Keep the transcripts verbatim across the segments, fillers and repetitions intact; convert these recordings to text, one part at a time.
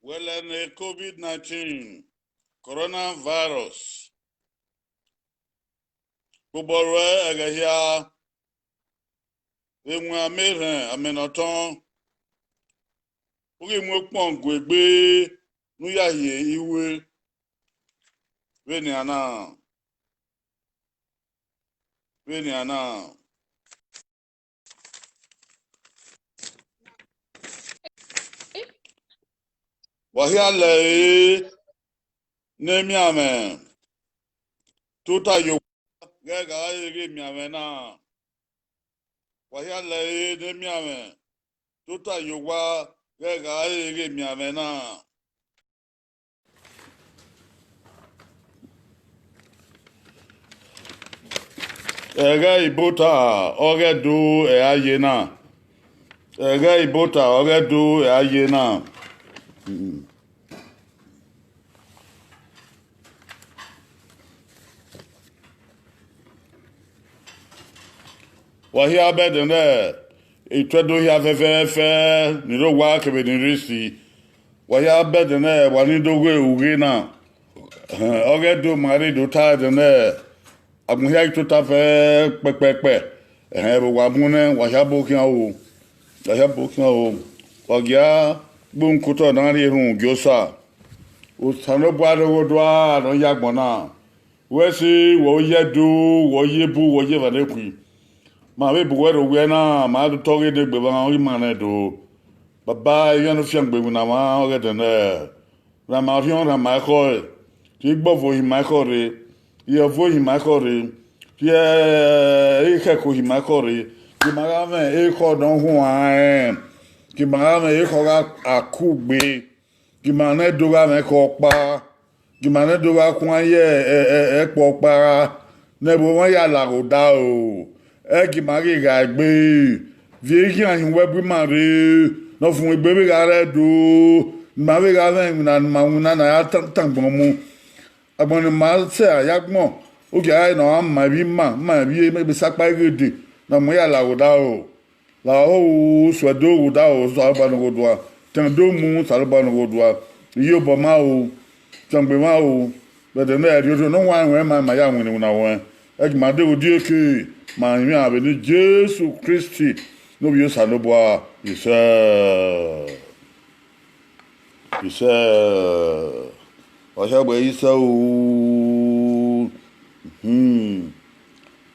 Wẹlẹ ne covid nineteen, coronavirus, kpobọ ruẹ ẹghẹ hia, vbe wọn amẹ erhẹn, amẹ ne ọ tọn, u ghi mu ukpọn gu egbe ne u ya hie iwe vbenian na, vbenian na. Wa hia lẹre ne emianmwẹ tota ye owa ghẹ gha re ghe emianmwẹ na. Wa hia lẹre ne emianmwẹ tota ye owa ghẹ gha re ghe emianmwẹ na. Ẹghẹ ibota ọghe Ẹdo ẹre a ye na. Ẹghẹ ibota ọghe Ẹdo ẹre a ye na. Wa hia bẹdẹ nẹ, ituẹ do hia fẹfẹfẹ, ni rre owa kevbe ni rre isi. Wa hia bẹdẹ nẹ, wa ni do ghe ughe na. Ẹhẹn, ọghe Ẹdo ma rre do ta ẹdẹ nẹ, agbọn hia i tota fẹ kpẹkpẹkpẹ. Ẹhẹn, vbe wa mu nẹ, wa hia bo khian o. Wa hia bo khian o. Wa gia gbe uhunmwu ke otọ ne a rhie erhunmwu gie Osa. Osanobua rre ogho dua ne ọ ye agbọn na. Wẹ si, wẹ ọ ye Ẹdo, wẹ ọ ye Ebu, wẹ ọ ye Evanekhue. Ma vbe bu wẹ rre owẹ na, ma do tọ ghe ne egbe mwa ghi ma nẹ do. Baba, ighẹ ne u fiangbe winna mwa, ọghe ẹdẹ nẹ. Rhan ma orhiọn, rhan ma ekhọe, rhie igbọvo hin ma ekhọe rre, rhie ọvo hin ma ekhọe rre, rhie ikhẹko hin ma ekhọe rre, gie ima gha mwẹ ekhọe ne ọ huanrẹn, gie ima gha mwẹ ekhọe gha kugbe. Gie ima nẹ do gha mwẹ ekhọe ọkpa, gie ima nẹ do gha khuan ye ẹ-, ẹ-, ẹkpo ọkpa gha, ne ẹvbo mwa ya la ghe odaro. Ẹ gie ima ghi gha egbe, viọ eghian hin uwu ẹbu ima rre, ne ọfumwegbe vbe gha rre Ẹdo, ne ima vbe gha mwẹ iwinna ne ima winna ne a ya tan, tan agbọn mu. Agbọn ne ima sẹ a ya gbọn, ogie ẹre ne ọ ma emwi ima, ma emwi ebe sakpa ighede, ne a mu ya la ghe odaro. La ho, suẹdo ghe odaro, Osanobua ne ọ ghe odua, tẹn do mu, Osanobua ne ọ ghe odua, iyobọ ma o, fiangbe ma o, vbe ẹdẹ ne rhie orhiọn ne ọ huanrẹn ruẹn ma, ma ya winna iwinna ruẹn. Ẹ gie ima deghẹ odieke, ma rinmwian vbe eni Jesu Kristi ne ovbi Osanobua. Isẹ. Isẹ. Ọ hia wẹ isẹ o. Hmm.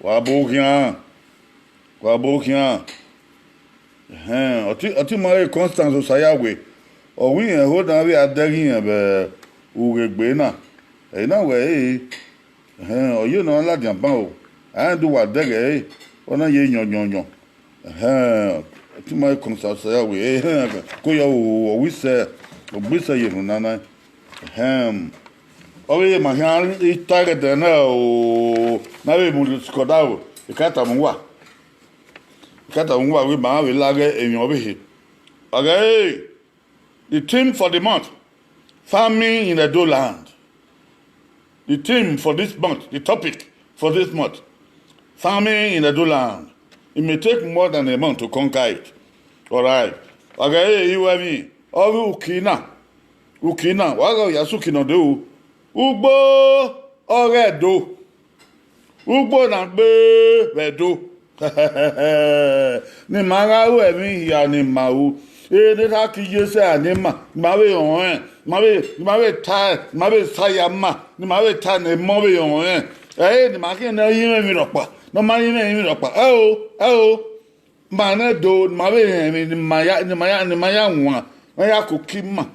Wa bo khian. Wa bo khian. Ẹhẹn, ọtẹn, ọtẹn ma re Constance Osayawe, ọ wẹ irẹn ho ne a vbe a dẹghe irẹn vbe ughe egbe na. Ẹ i na wẹ ẹre, ẹhẹn, ọ ye ne ọ ladian ban o, a rẹn do wa dẹghe ẹre, ọ na ye yọnyọnyọn. Ẹhẹn, ọtẹn ma re Constance Osayawe, ẹhẹn, ko yọ o, ọ wẹ isẹ, ọ gbe isẹ ye erhunmwu na na. Ẹhẹn, ọ vbe ye ma khian ta ẹghẹdẹ nẹ o, ne a vbe mu sikọda o, I ka tama uwa. I ka tama uwa wẹ ma vbe la ghe emwi ọvbehe. Wa ghẹ re, the theme for the month, farming in Edo land. The theme for this month, the topic for this month, farming in Edo land. It may take more than a month to conquer it. All right. Wa ghẹ re, iwẹ emwi, ọ ghi uki na. Uki na, wa gha ya sẹ uki nọ dee o. Ugbo ọghe Ẹdo. Ugbo na gbe vbe Ẹdo. Ne ima gha ru ẹmwẹ hia ne ima ru. Ene erha ke iye sẹ a ne ima, ne ima vbe rẹn ọnrẹn, ne ima vbe, ne ima vbe ta, ne ima vbe sa ya ima, ne ima vbe ta ne emọ vbe rẹn ọnrẹn. Ẹre ne ima khian ne ẹ i mwẹ emwi rhọkpa. Ne ọ ma rinmwian emwi rhọkpa. Ẹo, ẹo, ma nẹ do, ne ima vbe rẹn emwi ne ima ya, ne ima ya, ne ima ya wan, ne ọ ya koko ima.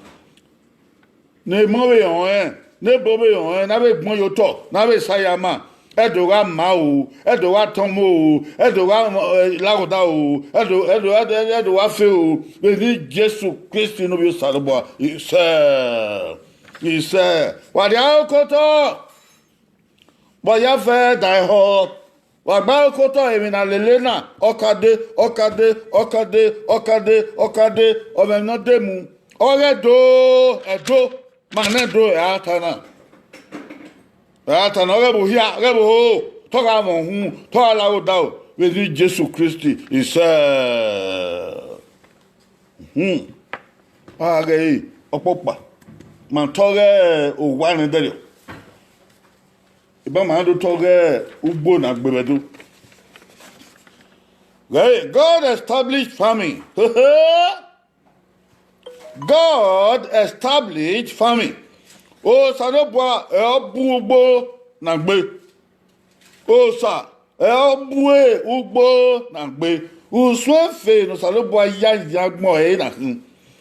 Ne emọ vbe họn ẹn, ne ebo vbe họn ẹn, ne a vbe gbọn ye otọ, ne a vbe sa ya ma, ẹdo gha ma o, ẹdo gha tọn mo o, ẹdo gha, eh, laghoda o, ẹdo, ẹdo, ẹdo, ẹdo gha fe o, vbe eni Jesu Kristi ne ovbi Osanobua, isẹ, isẹ. Wa dia okotọ, wa ya fẹ da ehọ, wa gba okotọ emwi na lele na, ọ ka de, ọ ka de, ọ ka de, ọ ka de, ọ ka de, ọ mwẹ emwi ne ọ de mu, ọ ghẹ do, ẹdo, ma nẹ do, ẹ a ta na. Ẹ a ta na, ọ ghẹ vbe ohia, ọ ghẹ vbe oho, te ọ gha mwẹ uhunmwu, te ọ gha laghodaro, vbe eni Jesu Kristi, isẹ. Hmm. A ghe ẹre ọkpọkpa, ma tọghe owa nẹ dẹrriọ. Eba ma do tọghe ugbo na gbe vbe do. Ghẹ, God established farming. God established farming. Osanobua ẹ ọ bu ugbo na gbe. Osa ẹ ọ bu ugbo na gbe. Usun efe ne Osanobua ya yan agbọn ẹre na khin.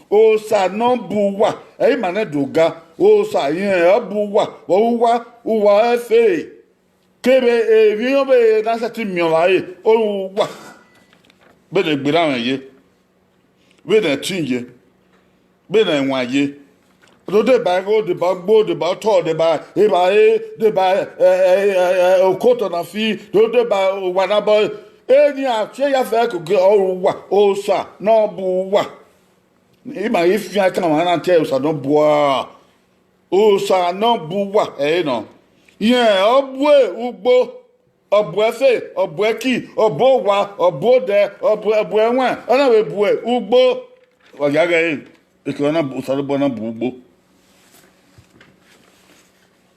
Osa ne ọ bu uwa, ẹ i ma nẹ do ga. Osa irẹn ẹ ọ bu uwa, vbe uwa, uwa efe. Kevbe emwi ọvbehe na sẹtin miẹn ọvbare, ọ ru uwa. Vbene egberranmwẹ ye, vbene ẹtin ye, vbene ẹwaẹn ye, do deba igho, deba ugbo, deba otọ, deba evbare, deba, ẹ, ẹ, ẹ, ẹ, okotọ na fi, do deba owa na bọ. Eni a tie ya fẹ koko ọ ru uwa, Osa ne ọ bu uwa. Ima ghi fian ekanmwa na tie Osa ne ọ bu uwa. Osa ne ọ bu uwa ẹre nọ. Irẹn ọ bu ugbo, ọ bu ẹfe, ọ bu ẹki, ọ bu owa, ọ bu odẹ, ọ bu, ọ bu ẹwaẹn, ọ na vbe bu ugbo. Wa ya ghẹ ẹre, ekẹ na bu, Osanobua na bu ugbo.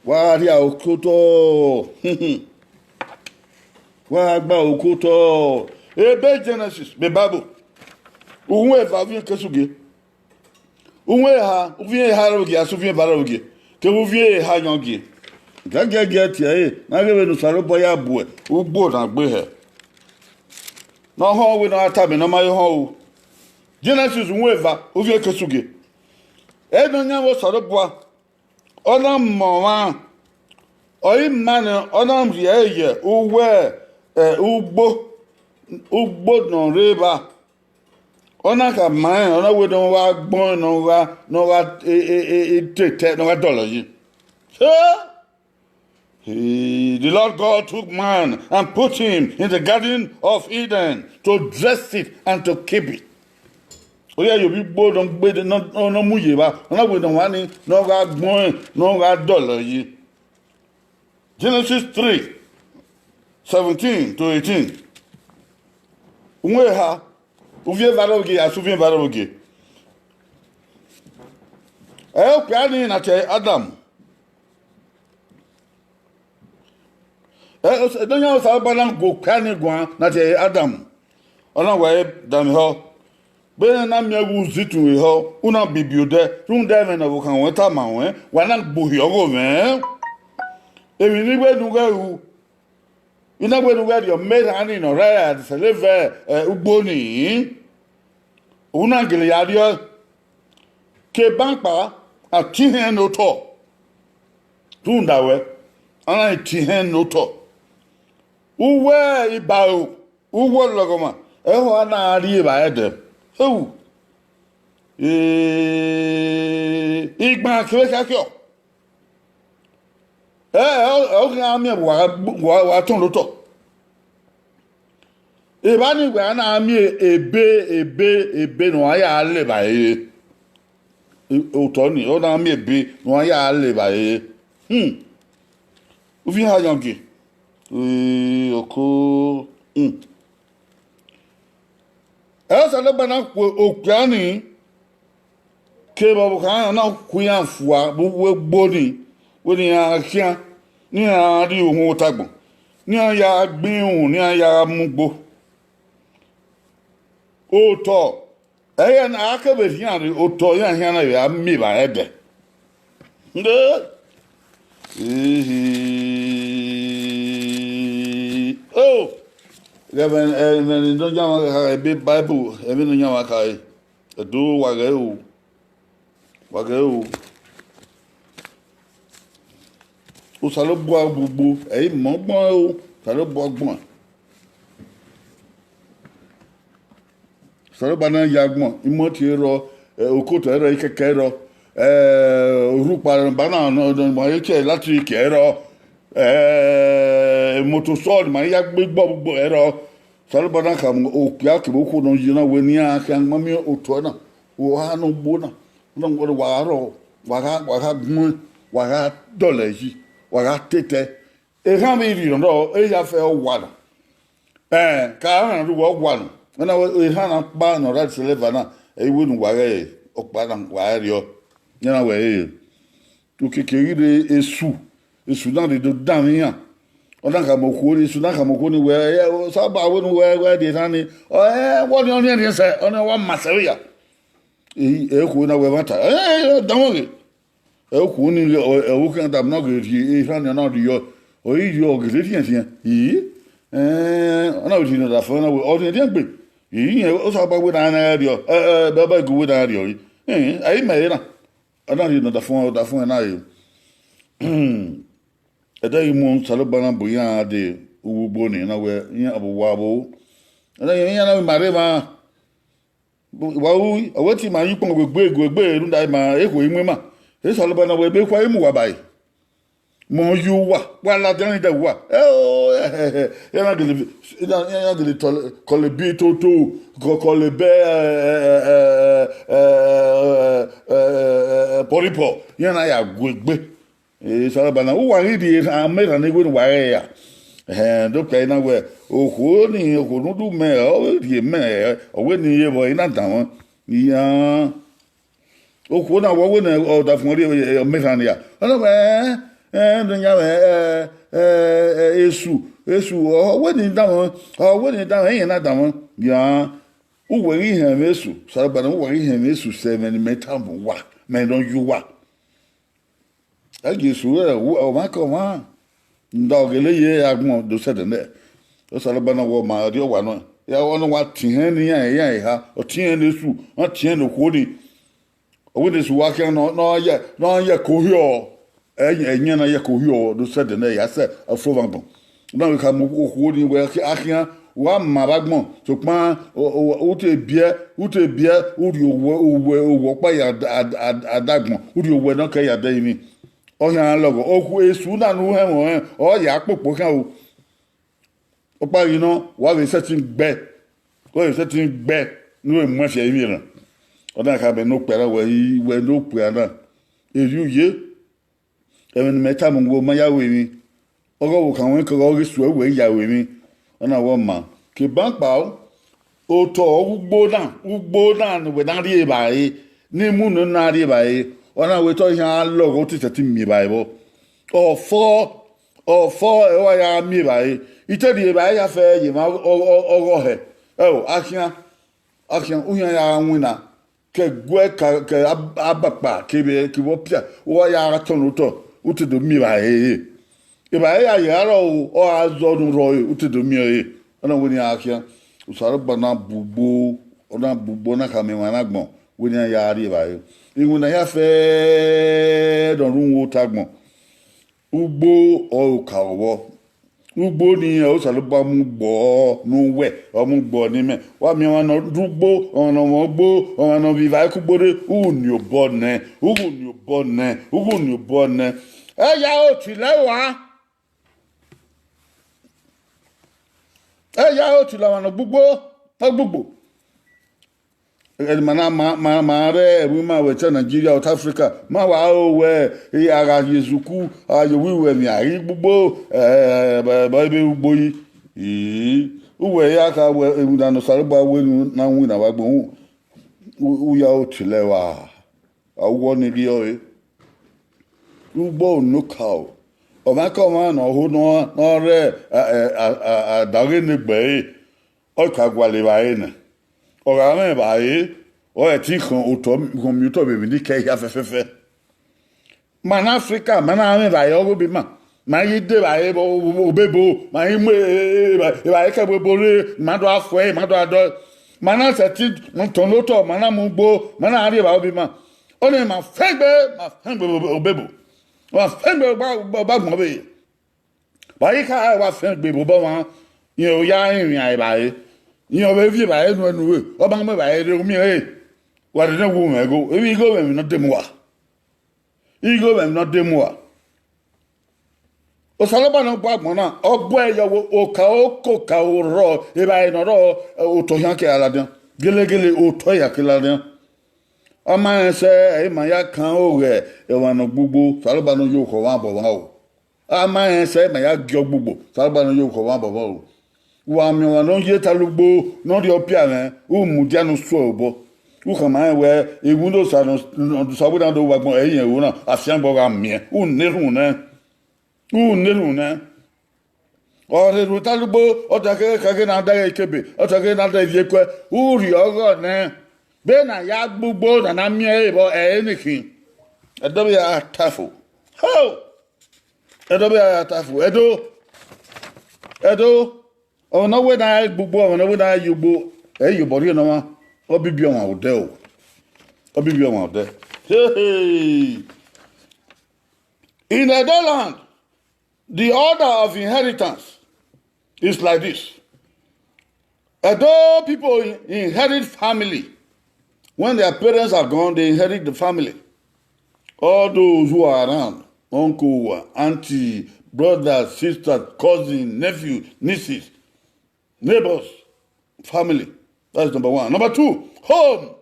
Wa rhia okotọ, wa gba okotọ. Ebe Genesis, vbe Bible, uhunmwu eva vbe ikesugie. Uhunmwu eha, uvbi eha rre ogie, a sẹ uvbi eva rre ogie, kevbe uvbi eha yan ogie. Giagiagia tie ẹre, na ghe vbene Osanobua ya bu ugbo na gbe hẹ. Ne ọ họn wẹ ne ọ ra tama ne ọ ma he họn ru. Genesis uhunmwu eva, uvbi ekesugie. Nọyaẹnmwa Osanobua, ọ na ma ọmwa, ọ i ma nẹ, ọ na rhie ẹre ye uwu, ẹ, ugbo, ugbo ne ọ rre evba. Ọ na khama rẹn, ọ na wẹ ne ọ gha gbẹn, ne ọ gha, ne ọ gha, e, e, e, e, te, te, ne ọ gha dọlọ yi. He, the Lord God took man and put him in the Garden of Eden to dress it and to keep it. Ọ ya ye ovbi ugbo ne ọ gbe, ne ọ, ne ọ mu ye evba, ọ na wẹ ne ọmwa ni, ne ọ gha gbẹn, ne ọ gha dọlọ yi. Genesis three, seventeen to eighteen. Uhunmwu eha, uvbi eva rre ogie, a sẹ uvbi eva rre ogie. Ẹ okpia ni na tie Adam. Ẹ, Nọyaẹnmwa Osanobua na gu okpia ni guan na tie Adam. Ọ na wa danmwehọ. Vbene na miẹn vbe u zẹ itu ehọ, u na bibi odẹ, rhunmwuda ẹmwẹ ne ọvbokhan ruẹn tama ruẹn, wa na gbe ohiọgho mwẹ. Emwi ne I wẹ ne u ghẹ ru, I na wẹ ne u ghẹ rhie ọmọ erha ni ne ọ rre adesẹlẹ vbe, ẹ, ugbo ni, u na gele ya rriọe. Ke eban kpa, a tie ihẹn ne otọ. Rhunmwuda wẹ, a na tie ihẹn ne otọ. Uwu ibaro, uwu ọlọghọmwa, ẹhọ a na rri evbare ẹdẹ. Ewu, eh, igban kevbe khiakhiọ. Ẹ, ẹ, ọ ghi a miẹn wa, wa, wa tọn lotọ. Evba ni wẹ a na miẹn ebe, ebe, ebe ne uwa ya lẹ evbare. Otọ ni, ọ na miẹn ebe ne uwa ya lẹ evbare. Hmm. Uvbi eha yan ogie. Ee, ọko. Hmm. Ẹ Osanobua na khu okpia ni, kevbe ọvbokhan na khu iran fua vbe uwu egbo ni, wẹ ne iran khian, ne iran rrie uhunmwu otagbọn, ne iran ya gbe irunmwu, ne iran ya gha mu ugbo. Otọ, ẹghẹ ne a kevbe rhian rre, otọ iran khian na vbe a miẹn evbare ẹdẹ. Nde, ehe, o, Ghẹ vbe ẹmwẹ ne Nọyaẹnmwa khare, ebe Bible, ẹmwẹ ne Nọyaẹnmwa khare, ẹdo wa ghẹ ru, wa ghẹ ru. Osanobua gbogbo, ẹ i mọ ọgbọn ẹre o, Osanobua ọgbọn. Osanobua na ya agbọn, imọti rrọọ, eh, okotọ rrọọ, ikẹkẹ rrọọ, eh, orhukpa ba na nọ, nọ, ma ye tie electric rrọọ, eh, motor sọọ ne ma ya gbe gbọ gbogbo rrọọ. Osanobua na khama okpia kevbe okhuo ne ọ ye na wẹ ne iran khian ma miẹn otọ na, vbe oha ne ogbo na, wa gha rrọọ, wa gha, wa gha gbẹn, wa gha dọlọ yi, wa gha tete. Erhan vbe rhie nọ, eya fẹ ọ wa na. Ẹn, ka a rhan rre uwa, ọ wa na. Wẹ na wẹ erhan na kpa ne ọ ra sẹlẹ eva na, ẹ i wẹ ne uwa ghẹ ọkpa na, wa rriọ. Iran na wẹ ẹre. Okiekie ghi rre esu, esu na rhie do danmwẹ iran. Ọ na khama okhuo ni, esu na khama okhuo ni wẹ, ẹ, Osanobua wẹ ne uwẹ, wẹ rhie erhan ni. Ọ, ẹ, wẹ ọnii, ọnii rhiẹnrhiẹn sẹ, ọnii wa ma sẹ vbe ya. Ehi, ẹ, okhuo na wẹ ẹmwata. Ẹ, ẹ, ẹ, danmwẹ ghe. Ẹ, okhuo ni, ẹ, ẹ, okhuo khian da ma nọ ghe rhie erhan ni, ọ na rriọ. Ọ i rriọ, ọ gele rhiẹnrhiẹn. Ii, ẹ, ọ na vbe rhie ne ọdafẹn na wẹ, ọ rhiẹnrhiẹn gbe. Ii, ẹ, Osanobua wẹ ne a na rriọ. Ẹ, ẹ, Baba gu wẹ ne a rriọ. Ẹ, ẹ i ma ẹre na. Ọ na rhie ne ọdafẹn, ọdafẹn na re. Ẹdẹ ghi mu Osanobua na bu iran dee, uwu ugbo ni, na wẹ iran vbe owa vbo. Ẹdẹ ghi iran na vbe ma rre emwa. Wa ru, ọ wẹ te ima ye ukpọn gbe egbe, gbe egbe rhunmwuda ima ekhue i mu ima. Osanobua na wẹ ebe ekhue i mu uwa ba ẹre. Mọ ye uwa, wa ladian ni da uwa. Ẹ o, ẹ, ẹ, ẹ, iran na gele, iran na gele tọlọ, kọlọ ebe toto, kọ-, kọlọ ebe, ẹ, ẹ, pọripọ, iran na ya gu egbe. Osanobua na, uwa ghi rhie amẹ erhan ne wẹ ne uwa ghẹ ya. Ẹhẹn, do kpẹ na wẹ, okhuo ni, okhuo ne u du mẹ, ọ vbe rhie mẹ, ọ wẹ ne I ye vbọ, I na danmwẹ. Iran. Okhuo na wẹ, ọ wẹ ne ọdafẹn rhie, ọ mẹ erhan nia. Ọ na wẹ, ẹ, ẹ, ne iran mwẹ, ẹ, ẹ, ẹ, esu, esu, ọ wẹ ne I danmwẹ, ọ wẹ ne I danmwẹ, iran na danmwẹ. Iran. Uwẹ ghi họn ẹmwẹ esu, Osanobua na, uwẹ ghi họn ẹmwẹ esu sẹ ẹmwẹ ne imẹ tama uwa, mẹ ne ọ ye uwa. Ẹ Jesu rẹ ọmwa ke ọmwa, nda ọ gele ye agbọn do sẹdẹ nẹ. Osanobua na wẹ ọ ma rhie ọwa nọ, ya wẹ ne wa tiẹn ne iran, iran eha, ọ tiẹn ne esu, ọ tiẹn ne okhuo ni. Ọ wẹ ne esu wa khian nọ, ne ọ ya, ne ọ ya ẹko hiọ, ẹ, ẹyẹn na ya ẹko hiọ do sẹdẹ nẹ, ya sẹ ọfumwẹ agbọn. Na vbe khama okhuo ni wẹ a khian, wa ma vbe agbọn, sokpan, o, o, u te biẹ, u te biẹ, u rhie owẹ, owẹ, owẹ ọkpa ya da, da, da, da agbọn, u rhie owẹ ne ọ kẹ ya da ẹrinmwi. Ọ khian lọghọ, okhuo esu na ne u hẹnmwẹ ọnrẹn, ọ ya kpokpo khian o. Ọkpa ghi nọ, wa vbe sẹtin gbe, wa vbe sẹtin gbe, ne u vbe mu ẹse ẹrinmwi na. Ọ na khama ne okpia na wẹ, wẹ ne okpia na, erriọ u ye. Ẹmwẹ ne imẹ tama uwẹ, ọ ma ya ru emwi. Ọghe ọvbokhan ruẹn ke ọghe ọ ghi suẹ wẹ ya ru emwi. Ọ na wẹ ọ ma. Ke ban kpao, otọ ọghe ugbo na, ugbo na ne uwẹ na rri evbare, ne imunu na rri evbare, ọ na wẹ te ọ khian lọghọ, u te sẹtin miẹn evbare vbọ. Ọfọ, ọfọ ẹre ọ ya miẹn evbare. I te rri evbare ya fẹ ye emwa ọghọ, ọghọ hẹ. Ẹo, akhian, akhian, u khian ya winna. Ke ẹguẹ ka, ke ab-, abakpa, kevbe, kevbe ọpia, u wa ya gha tọn ne otọ, u te do miẹn evbare ẹre. Evbare ya ye gha rrọọ o, ọ gha zọ ne u rrọọ ẹre, u te do miẹn ẹre. Ọ na wẹ ne iran gha khian, Osanobua na bu ugbo, ọ na bu ugbo, ọ na khama emwa na agbọn, wẹ ne iran ya rri evbare. Iwinna hia fẹẹrẹ ne ọ rre uhunmwu otọ agbọn. Ugbo ọre okaro vbọ. Ugbo ni rẹn Osanobua mu gbe ne uwẹ, ọ mu gbe ne imẹ. Wa miẹn ọmwa ne ọ rre ugbo, ọmwa ne ọ mwẹ ugbo, ọmwa ne ọ vbe evbare kugbo rre, u ghi ni obọ nẹ, u ghi ni obọ nẹ, u ghi ni obọ nẹ. Ẹ ya aro tilẹ wa. Ẹ ya aro tilẹ ọmwa ne ọ gbe ugbo, ọ gbe ugbo. Ẹdẹ ma na ma, ma, ma rre ẹvbo ima vbe ẹtin Nigeria, South Africa, ma wa ro wẹ, a gha ye ezuku, a ye owiwẹ emwi, a ghi gbe ugbo, ẹ, ẹ, ẹ, ebe ugbo yi. Ii, uwẹ ya kha wẹ, emwi na ne Osanobua wẹ ne u na winna vbe agbọn, u, u ya aro tilẹ wa, a wọ ni rriọ ẹre. Ugbo ne okaro, ọmwaikọmwa ne ọ ho ne ọ, ne ọ rre, a, a, a, a, adaghe ne egbe ẹre, ọ ka gualọ evbare nẹ. Ọ gha mwẹ evbare, ọ rẹtin khọn otọ, khọn miẹn otọ vbe emwi ne I kẹ hia fẹfẹfẹ. Ma ne Africa, ma na mwẹ evbare ọghe obọ ima. Ma i de evbare obebo, ma i mu evbare kẹ obebo rre, ma do a fuẹ, ma do a dọ, ma na sẹtin tọn ne otọ, ma na mu ugbo, ma na rrie evbare obọ ima. Ọnii ma fẹn gbe, ma fẹn gbe obebo, ma fẹn gbe ọgbagbọn ọvbehe. Wa i kha wa fẹn gbe obọ mwa, rẹn ọ ya rinmwian evbare, rẹn ọ vbe viọ evbare nuẹn nuẹ, ọ ma mu evbare rre, u miẹn ẹre, wa rhie nẹ wu mwẹ igho, igho mwẹ emwi ne ọ de mu uwa. Igho mwẹ emwi ne ọ de mu uwa. Osanobua ne ọ bu agbọn na, ọ bu ẹre yọ vbe okaro ke okaro rrọọ, evbare ne ọ rrọọ, otọ khian ke ra ladian, gelegele otọ ya ke ladian. A ma rẹn sẹ, ẹ i ma ya kan oghẹ ọmwa ne ọ gbugbo, Osanobua ne ọ ye okhọ mwa bọ mwa o. A ma rẹn sẹ, ẹ i ma ya gie ọgbugbo, Osanobua ne ọ ye okhọ mwa bọ mwa o. Wa miẹn ọmwa ne ọ ye Otalugbo ne ọ rhie ọpia mwẹ, u mudia ne u suẹ obọ. U khama rẹn wẹẹ, iwinna Osa ne Osa wẹ na do vbe agbọn, ẹ i rẹn ẹvbo na, afiangbe ọ gha miẹn, u na erhunmwu nẹ, u na erhunmwu nẹ. Ọ rherhe Otalugbo, ọ ta khẹ khẹ na da ẹre ikebe, ọ ta khẹ na da ivie kuẹ, u rhie ọghọ nẹ. Vbene a ya gbugbo na na miẹn ẹre vbọ, ẹ i re ne khin. Ẹdẹ vbe a ta fo. Ho! Ẹdẹ vbe a ta fo. Ẹdo, Ẹdo, ọmwa ne ọ wẹ ne a gbugbo, ọmwa ne ọ wẹ ne a ye ugbo, ẹ i ye obọ rhie ne ọmwa, ọ bibi ọmwa odẹ o. Ọ bibi ọmwa odẹ. Hey, hey. In Edo land, the order of inheritance is like this. Edo people in- inherit family. When their parents are gone, they inherit the family. All those who are around, uncle, auntie, brother, sister, cousin, nephew, nieces, neighbors, family. That's number one. Number two, home.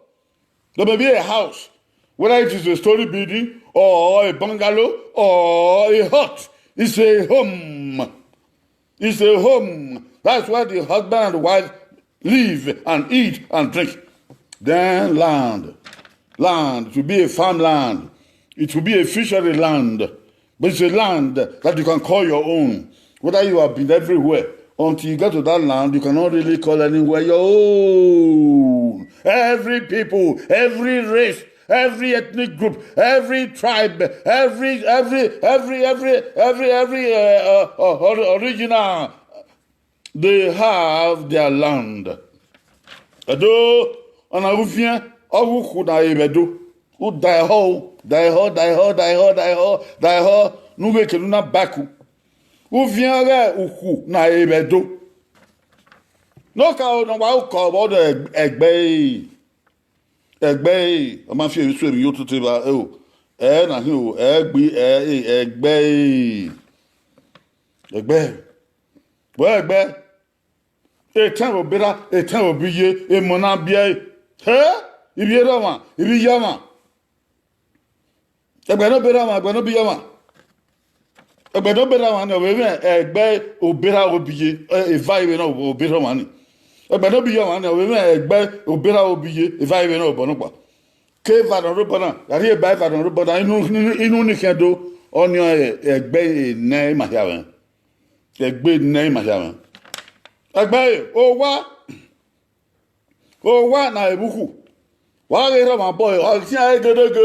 There may be a house, whether it is a story building or a bungalow or a hut. It's a home. It's a home. That's where the husband and the wife live and eat and drink. Then land. Land, it will be a farmland. It will be a fishery land. But it's a land that you can call your own. Whether you have been everywhere, until you get to that land, you cannot really call anywhere your own. Every people, every race, every ethnic group, every tribe, every every every every every every uh, uh, uh, or- original, they have their land. Ẹdo, ọna ru fiẹn, ọ ghi ukhu na re vbe Ẹdo. U da ẹhọ o, da ẹhọ, da ẹhọ, da ẹhọ, da ẹhọ, da ẹhọ, ne u ghe kene u na baku. U fiẹn ọghe ukhu na re vbe Ẹdo. Ne okaro ne ọ wa ru okaro vbe ọdọ ẹgbẹe, ẹgbẹe, ọ ma fi emwi suẹn emwi ye ototọ evba, ẹ o, ẹ na hin o, ẹ gbe, ẹ, ẹ, ẹgbẹe, ẹgbẹe, wẹ ẹgbẹe, etẹn vbe obọ erha, etẹn vbe obọ iye, emọ na biẹ ẹre, he, ivbi erha ọmwa, ivbi iye ọmwa. Ẹgbẹe ne obọ erha ọmwa, ẹgbẹe ne obọ iye ọmwa. Ẹgbẹe ne obọ erha ọmwa ni, ọ vbe mwẹ ẹgbẹe obọ erha obọ iye, eva vbe ne obọ erha ọmwa ni. Ẹgbẹe ne obọ iye ọmwa ni, ọ vbe mwẹ ẹgbẹe obọ erha obọ iye, eva vbe ne obọ nọkpa. Ke eva ne ọ rre obọ na, gha rhie ba eva ne ọ rre obọ na, inu, inu, inu ni khian do, ọnii ọre ẹgbẹe enẹ ima hia mwẹ. Ẹgbẹe enẹ ima hia mwẹ. Ẹgbẹe owa, owa na evbukhu. Wa ghe rhọmwa bọ, ọ tian egedege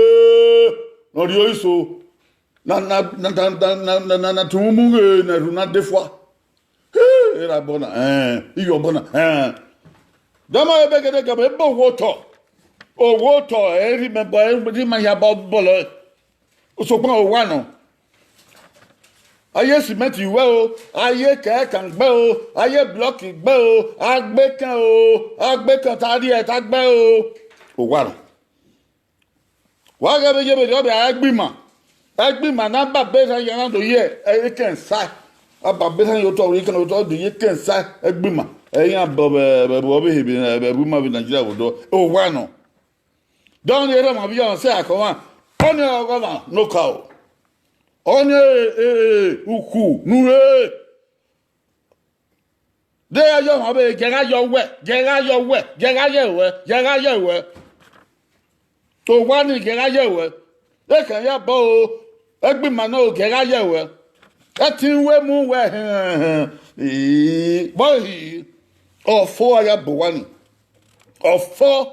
ne ọ rrie iso, na, na, na, na, na, na, na, na, na, tumu mu ghe ne ẹrhu na de fua. He, erha obọ na, ẹn, iyọ obọ na, ẹn. Dama ebe egedege, ebe owa otọ. Owa otọ, ẹ rhie mẹ bọ, ẹ rhie ma hia bọ, bọlọ. Sokpan owa nọ. A ye simẹnti ruẹ o, a ye kẹkan gbe o, a ye blọki gbe o, a gbe kan o, a gbe kan ta rrie ta gbe o. Owa nọ. Wa ghẹ vbe ye vberriọ vbe a ẹgbima. Ẹgbima ne a ba be erha ya na do ye ekẹn sa. A ba be erha ya otọ vbe ekẹn otọ do ye ekẹn sa ẹgbima. Ẹ iran bọ vbe vbe vbe ọvbehe vbe vbe ẹvbo ima vbe Nigeria vbe odọ. Owa nọ. Dọni erha ọmwa vbe iye ọmwa sẹ akọmwa. Ọni ọghe ọmwa ne okaro. Ọni e, e, e, ukhu ne u rre. De ya yọ ọmwa vbe, gie gha yọ wẹ, gie gha yọ wẹ, gie gha yẹ ruẹ, gie gha yẹ ruẹ. Owa ni gie gha yẹ ruẹ. Ekẹn ya bọ o, ẹgbima nọ gie gha yẹ ruẹ. Ẹtin wẹ mu wẹ hẹn, bọ hi, ọfo a ya bọ owa ni. Ọfo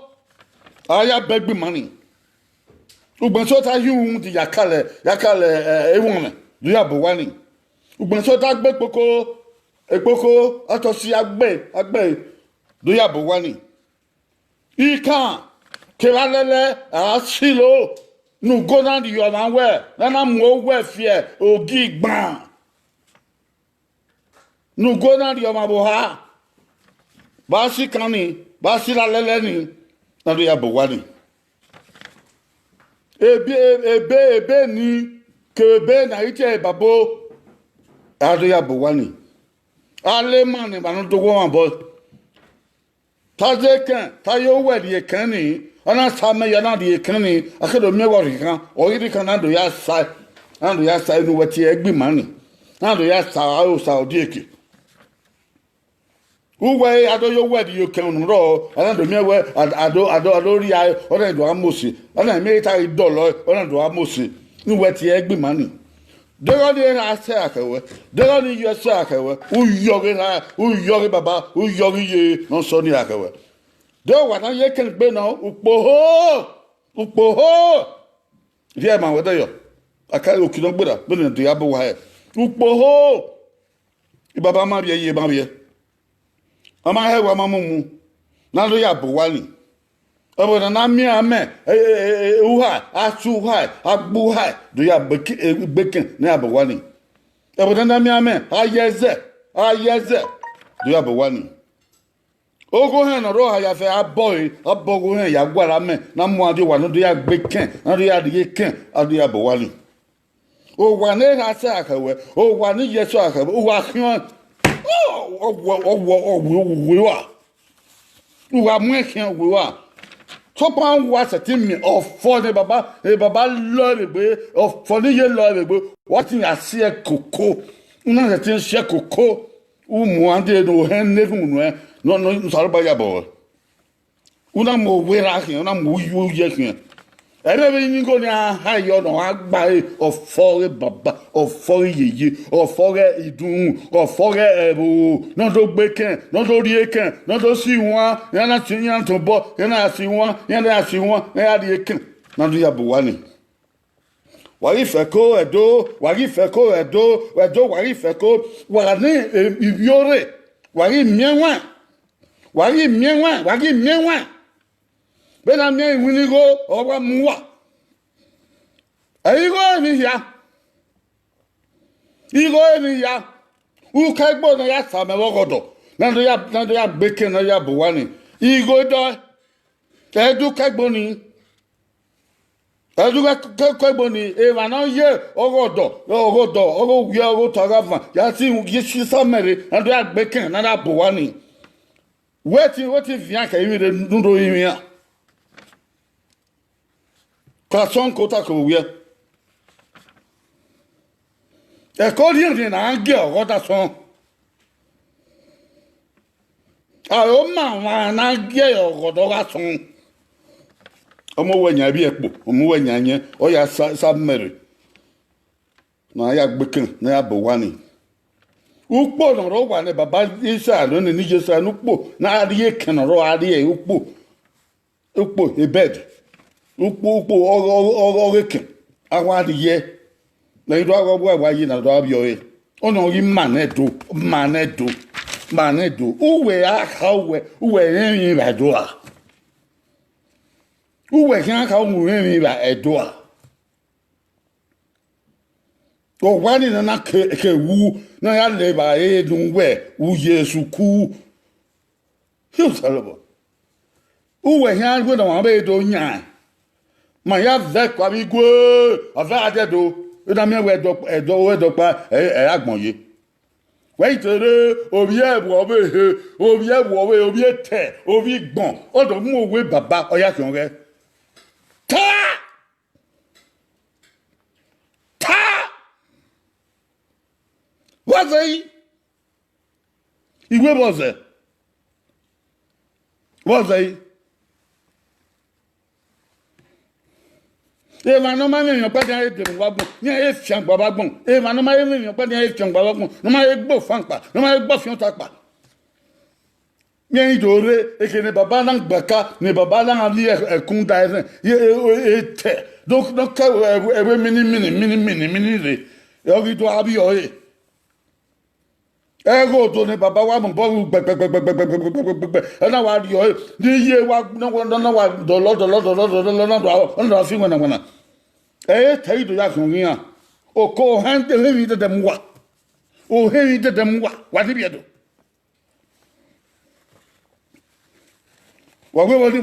a ya bọ ẹgbima ni. Ugbẹn sẹ ọta hin uhunmwu di ya kalẹ, ya kalẹ, eh, ewọnmwẹ, do ya bọ owa ni. Ugbẹn sẹ ọta gbe ekpoko, ekpoko, ọtọ si agbe, agbe, do ya bọ owa ni. Ikan kevbe alẹlẹ a silo ne ugo na rhie ọmwa wẹ, ne a na mu owẹ fi ogi gban. Ne ugo na rhie ọmwa vbe oha, vbe a si ikan ni, vbe a si alẹlẹ ni, ne a do ya bọ owa ni. Ebe, ebe, ebe ni, kevbe ebe ne a i tie ẹre babo, a do ya bọ owa ni. A le ma ne emwa ne ọ do wu ọmwa obọ. Te a zẹ ekẹn, te a ye owẹ rhie ekẹn ni, ọ na sa amẹ ya na rhie ekẹn ni, a ke do miẹn wẹ ọ rhie ekẹn, ọ ghi rhie ekẹn na do ya sa, a na do ya sa inu wẹ tie ẹgbima ni, a na do ya sa aro sa odieke. Uwẹ a do ye owẹ rhie ekẹn unu rrọọ, a na do miẹn wẹ a, a do, a do, a do rhie, ọ na do gha mose, ọ na miẹn ta ghi dọlọ, ọ na do gha mose, ne uwẹ tie ẹgbima ni. Deghẹ ọnii erha sẹ akhẹ wẹ, deghẹ ọnii iye sẹ akhẹ wẹ, u yọghe erha, u yọghe baba, u yọghe iye ne ọ sẹ ọnii akhẹ wẹ. Deghẹ wa na ye ekẹn gbe nọ, ukpoho, ukpoho, rhie ma wẹ dẹyọ, a ka okirọ gberra vbene ọ do ya bọ owa hẹ. Ukpoho, baba ma vbiẹ, iye ma vbiẹ. Ọ ma hẹ wẹ, ọ ma mumu, ne a do ya bọ owa ni. Ẹvbo ne a na miẹn amẹ, e, e, e, e, uha, a su uha, a gbe uha, do ya gbe ekẹn, e, gbe ekẹn ne a bọ owa ni. Ẹvbo ne a na miẹn amẹ, a ye ẹzẹ, a ye ẹzẹ, do ya bọ owa ni. Ogho ohẹn ne ọ rre oha ya fẹ, a bọ ẹre, a bọ ogho ohẹn ya gualọ amẹ, ne a mu a die owa ne ọ do ya gbe ekẹn, ne a do ya rhie ekẹn, a do ya bọ owa ni. Owa ne erha sẹ akhẹ wẹ, owa ne iye sẹ akhẹ wẹ, uwa khian, ọ wọ, ọ wọ, ọ wọ, ọ wọ, ọ wọ, uwa mu ẹn khian wẹ uwa. Sokpan uwa sẹtin miẹn ọfọ ne baba, ne baba lọ vbe egbe, ọfọ ne iye lọ vbe egbe, wa tin ya si ẹe koko, u na sẹtin si ẹe koko, u mu a die ne ohẹn ne erhunmwu nuẹn, ne, ne Osanobua ya bọ ruẹ. U na mu owa erha khian, u na mu uyi, uyi khian. Ẹmwẹ vbe iyingo ni a ha yọ ne ọ gha gba ẹre, ọfọ ọghe baba, ọfọ ọghe yeye, ọfọ ọghe idunmwu, ọfọ ọghe ẹvbo, ne ọ do gbe ekẹn, ne ọ do rhie ekẹn, ne ọ do si iwan, iran na si, iran tọn obọ, iran na si iwan, iran na si iwan, iran ya rhie ekẹn, ne a do ya bọ owa ni. Wa ghi fẹko Ẹdo, wa ghi fẹko Ẹdo, Ẹdo, wa ghi fẹko, wa gha ne, eh, ivbiorre, wa ghi miẹn ẹwaẹn, wa ghi miẹn ẹwaẹn, wa ghi miẹn ẹwaẹn. Vbene a miẹn iwinna igho, ọ wa mu uwa. Ẹ igho emwi hia, igho emwi hia, u ka egbe ne ọ ya sa amẹ vbe ọghọdọ, ne a do ya, ne a do ya gbe ekẹn, ne a ya bọ owa ni. Igho dọ, Ẹdo ka egbe ni. Ẹdo ka, ka, ka egbe ni, emwa ne ọ ye ọghọdọ, ọghọdọ, ọghe owiẹ, ọghe otọ, ọghe avan, ya si, ye si sa amẹ rre, ne a do ya gbe ekẹn, ne a ya bọ owa ni. Wẹ te, wẹ te vian kẹ ivbi rre, ne u do rinmwian. Ka sọn ko ta ke owiẹ. Ẹko rhiẹnrhiẹn ne a gie ọghọ da sọn. Aro ma wan ne a gie ọghọ da gha sọn. Ọmọ wẹ yan ivbi ẹkpo, ọmọ wẹ yan yẹn, ọ ya sa, sa mẹrẹ. Ne a ya gbe ekẹn, ne a ya bọ owa ni. Ukpo ne ọ rre owa ne baba Israel, ne, ne Jesu ne ukpo, ne a rhie ekẹn ne ọ rre, a rhie ukpo. Ukpo, a bed. Ukpo, ukpo, ọ, ọ, ọ, ọghe ekẹn. A wa rhie. Ne I do gha wa, wa ye na do vbiẹ ọre. Ọnii ọ ghi ma nẹ do, ma nẹ do, ma nẹ do. Uwẹ a kha uwẹ, uwẹ rẹn emwi vbe Ẹdo ra? Uwẹ khian kha uwẹ rẹn emwi vbe Ẹdo ra? Owa ni na na ke, ke wu, na ya le evbare ne uwẹ, u ye esuku. Hi Osanobua. Uwẹ khian wẹ ne ọmwa vbe do yan. Ma ya vẹ kua vbe igue, ọ vẹ a dẹ do. Ena miẹn wẹ Ẹdo, Ẹdo, Ẹdo kpa, ẹ, ẹ agbọn ye. Wẹ i te rre, ovbi ẹvbo ọvbehe, ovbi ẹvbo ọvbehe, ovbi etẹ, ovbi igbọn, ọ do mu owa baba, ọ ya khian ghẹ. Ta! Ta! Vbọzẹ i? Iwe vbọzẹ? Vbọzẹ i? Emwa ne ọ ma mwẹ emwi ọkpa dia, e dẹ mu vbe agbọn, iran e fiangba vbe agbọn. Emwa ne ọ ma he mwẹ emwi ọkpa dia, e fiangba vbe agbọn, ne ọ ma he gbe ofankpa, ne ọ ma he gbe ọfiọntakpa. Vbene I do rre, eke ne baba na gba ka, ne baba na gha rhie ẹkun da ẹzẹn, ye, e, e, etẹ, do, do ke ẹvbo, ẹvbo mini, mini, mini, mini, mini rre, ọ ghi do gha vbiẹ ọre. Ẹghe odo ne baba wa mobọ ru gbẹgbẹgbẹgbẹgbẹgbẹgbẹgbẹgbẹ, ẹ na wa rriọ ẹre, ne iye wa, na wa, na wa dọlọ, dọlọ, dọlọ, dọlọ, dọlọ, na do, na do fi wẹna wẹna. Ẹ i re te I do ya khian iran. Oko ohẹn de, ohẹn vbe dẹdẹ mu uwa. Ohẹn vbe dẹdẹ mu uwa, wa ni rhie do. Wa wẹ vbọ ni,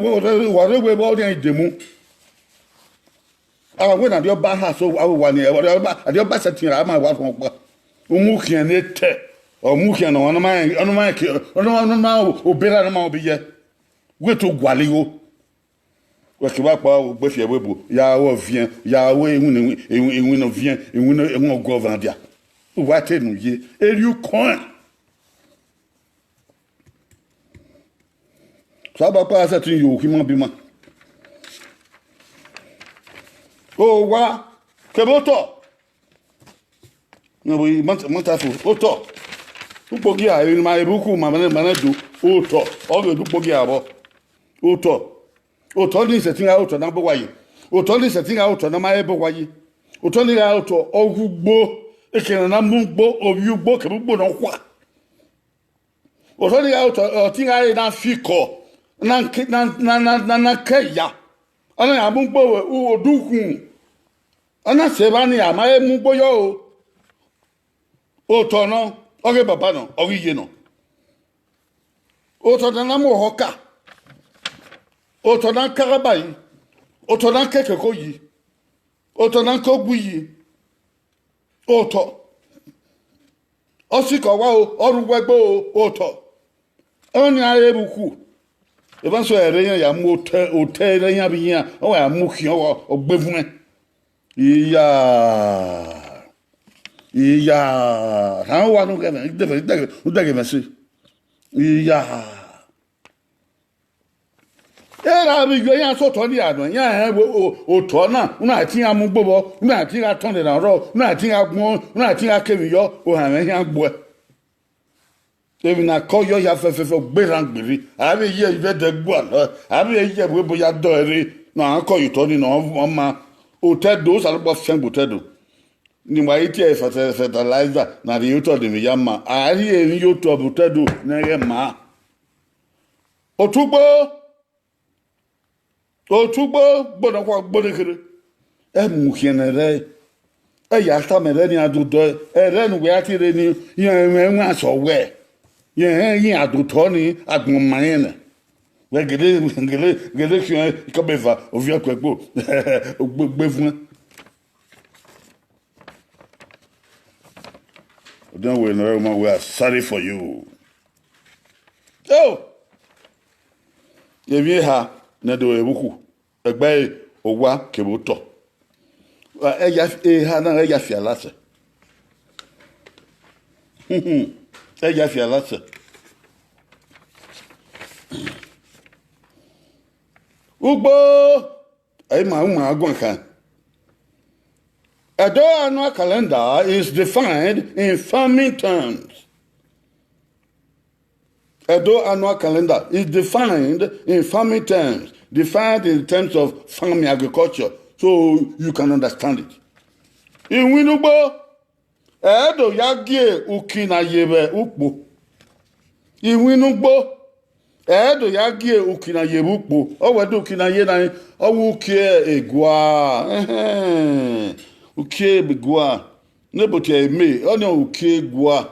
wa rre wẹ vbọ ni demu. A wẹ na Arriọba ha so, a wẹ wa ni, Arriọba, Arriọba sẹtin ra ma wa rhọkpa. Umukhian ne tẹ, ọ mukhian ne ọmwa ne ọ ma, ọ ne ọ ma ke, ọ ne ọ ma, ọ ne ọ ma obera ne ọ ma obiyẹ. Wẹ to gualọ igho. Wẹ kevbe akpa, u gbe fi ẹvbo ebo, ya ru ọviẹn, ya ru iwinna, iwinna, iwinna ọviẹn, iwinna, iwinna ọguọmwadia. Uwa te ne u ye, erriọ ukọẹn. Osanobua kpa sẹtin ye okhuo ima biẹ ima. Owa, kevbe otọ. Ne vbe ma ta, ma ta fo, otọ. Ukpogiẹ, emwi ne ima re vbe ukhu, ma ma nẹ, ma nẹ do. Otọ, ọ ghe do ukpogiẹ vbọ. Otọ. Otọ ni sẹtin gha re otọ ne a bọ uwa yi. Otọ ni sẹtin gha re otọ ne a ma he bọ uwa yi. Otọ ni gha re otọ ọghe ugbo, ekẹn ne a na mu ugbo, ovbi ugbo kevbe ugbo ne ọ khua. Otọ ni gha re otọ, ọtẹn gha re ne a fi ikọ, ne a ke, ne a, ne a, ne a, ne a ke ya. Ọ na ya mu ugbo vbe odukhunmwu. Ọ na sẹ evba ni, a ma he mu ugbo yọ o. Otọ nọ, ọ ghe baba nọ, ọ ghe iye nọ. Otọ ne a na mu ọhọ ka. Otọ ne a ka ghaba yi. Otọ ne a ke koko yi. Otọ ne a ke ogu yi. Otọ. Ọ sikẹ ọwa o, ọ rre uwu ẹgbe o, otọ. Ọnii a re vbe ukhu. Evba sẹ ẹre iran ya mu otọ, otọ ẹre iran vbe iran, ọ wa ya mu khian ọghe ọgbevun. Iya. Iya. Rhan uwa ne u ghẹ mwẹ, u dẹghe, u dẹghe, u dẹghe mwẹ ẹse. Iya. Erha vbe iyuẹ iran sẹ otọ ni ra nọ, iran rẹn wẹẹ, o, otọ na, u na te iran mu ugbo vbọ, u na te iran tọn ne erhan rrọọ, u na te iran gbọn, u na te iran kevbe yọ, ohanmwẹ iran gbuẹ. Emwi ne a kọ yọ hia fẹfẹfẹ, ọ gberran gberri, a vbe ye ẹdẹ gua nọ, a vbe ye ẹvbo ebo ya dọ ẹre, ne a kọ ye otọ ni nọ, ọ ma, otọ Ẹdo, Osanobua fiangbe otọ Ẹdo. Ne wa i tie fertilizer ne a rhie otọ de vbe ya ma, a rhie emwi ye otọ vbe otọ Ẹdo ne ẹ ghẹ ma. Otugbo, otugbo, gbọdọ kua gbọdọ kherhe. Ẹ mu khian ẹre, ẹ ya tama ẹre ne iran do dọe, ẹre ne uwẹ a tie rre ni, iran ẹmwẹ ẹmwẹ asọ wẹ, iran iran do tọ ni, agbọn ma rẹn nẹ. Wẹ gele, gele, gele khian ikọbeva, ovbi ọkuẹkpo, ogbe, ogbe vuẹn. Ọdẹn wẹ ne ọ ma, we are sorry for you. Oh! Emwi eha ne do vbe ukhu, ẹgbẹe owa kevbe otọ. Ẹ ya, eha na ẹ ya fia lasẹ. Ẹ ya fia lasẹ. Ugbo, ẹ ma, ma guan khan. Edo annual calendar is defined in farming terms. Edo annual calendar is defined in farming terms, defined in terms of farming agriculture, so you can understand it. Iwinna ugbo, ẹ do ya gie uki na ye vbe ukpo. Iwinna ugbo, ẹ do ya gie uki na ye vbe ukpo. Ọ wẹ do uki na ye na, ọ wẹ uki egua, ẹhẹn, uki egua. Ne ebo tie eme, ọnii uki egua.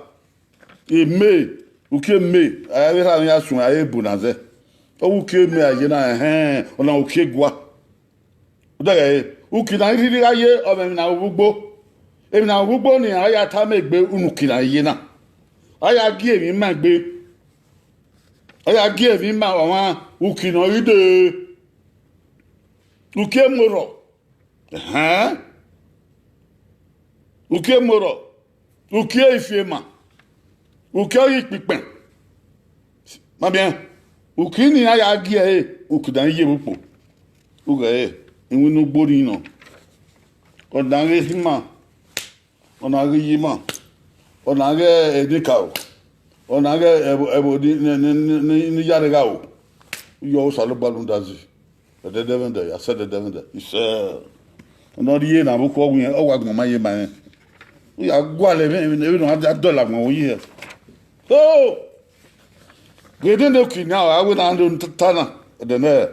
Eme, uki eme, a vbe rha ya suẹn, a vbe bu na zẹ. Ọ wẹ uki eme a ye na, ẹhẹn, ọna uki egua. Udaghẹ, uki na i rhirhi gha ye, ọ mwẹ emwi na vbe ugbo. Emwi na vbe ugbo ni, a ya tama egbe unu uki na ye na. A ya gie emwi ima egbe. A ya gie emwi ima ọmwa uki ne ọ ghi dee. Uki emorrọ. Ẹhẹn. Uki emorrọ. Uki ifiema. Uki ọghe ikpikpẹn. Ma biẹn. Uki ni a ya gie ẹre, uki dan ye vbe ukpo. Ughẹ ẹre, iwinna ugbo ni nọ. Ọ dan ghe ima. Ọ na ghi ye ima, ọ na ghẹ enikaro, ọ na ghẹ ẹvbo, ẹvbo ni, ni, ni, ni, ni, ni ya rre gha ro. Yọ Osanobua rhunmwuda zẹ, ẹdẹdẹmwẹdẹ, ya sẹ ẹdẹdẹmwẹdẹ, isẹ. Ọ na rhie na vbe okhuo ọghe irẹn, ọ wa gbọn ma ye ma rẹn. U ya gualọ emwi, emwi, emwi ne ọ gha dọlọ agbọn vbe oyi hẹ. Oh! Ghe ne uki na, a wẹ na do ta na, ẹdẹ nẹ,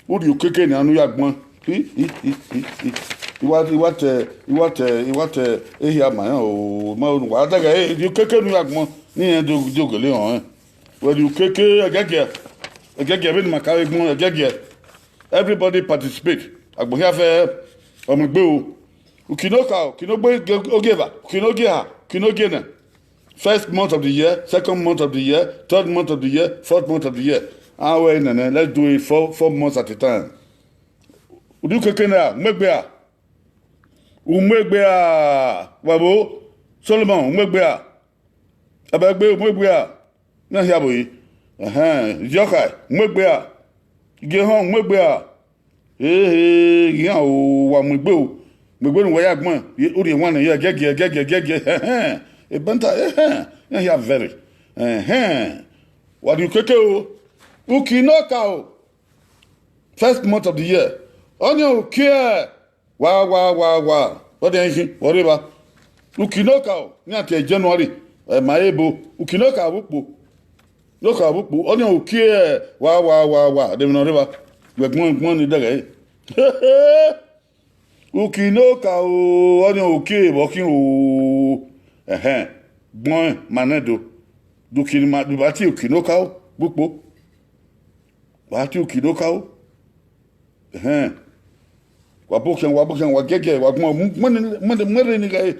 u rhie ukeke nian ne u ya gbọn. I, i, i, i, i. I wa, I wa te, I wa te, I wa te ehia ma rẹn o, ma unu wa da ghe, e, rhie ukeke ne u ya gbọn, ne irẹn do, do gele họn ẹn. Wẹ rhie ukeke, ẹgiẹgiẹ, ẹgiẹgiẹ vbene ima ka vbe gbọn, ẹgiẹgiẹ. Everybody participate. Agbọn hia fẹ, ọ mu egbe o. Uki ne okaro, uki ne ogbe, ogieva, uki ne ogieha, uki ne ogienẹ. First month of the year, second month of the year, third month of the year, fourth month of the year. A wẹ nene, let's do it four, four months at a time. U rhie ukeke na, u mu egbe a. U mu egbe a, wa vbo, Solomon, u mu egbe a. Abẹgbe, u mu egbe a. Na hia vbo yi. Ẹhẹn, Iziọkhae, u mu egbe a. Igiehọn, u mu egbe a. Ehe, iran o, wa mu egbe o. Mu egbe ne uwa ya gbọn, ye, u rhie wan nẹ, ye, ẹgiẹgiẹ, ẹgiẹgiẹ, ẹgiẹgiẹ, ẹhẹn. Ebanta, ẹhẹn, iran hia vẹrẹ. Ẹhẹn. Wa rhie ukeke o. Uki ne okaro. First month of the year. Ọnii uki ẹ, wa, wa, wa, wa. Ọ dẹ khin, ọ rre evba. Uki ne okaro, ne a tie January, ẹ ma ebo. Uki ne okaro vbe ukpo. Ne okaro vbe ukpo. Ọnii uki ẹ, wa, wa, wa, wa. Dẹ emwi ne ọ rre evba. Wẹ gbọn, gbọn ni dẹghẹ. Uki ne okaro, ọnii uki vbe ọ khin o. Ẹhẹn. Gbọn ma nẹ do. De uki ni ma, de uwa tie uki ne okaro vbe ukpo. Wa tie uki ne okaro. Ẹhẹn. Wa bu khian, wa bu khian, wa giẹgiẹ, wa gbọn, mu, mu, mu, mu, mu rre ni ghe.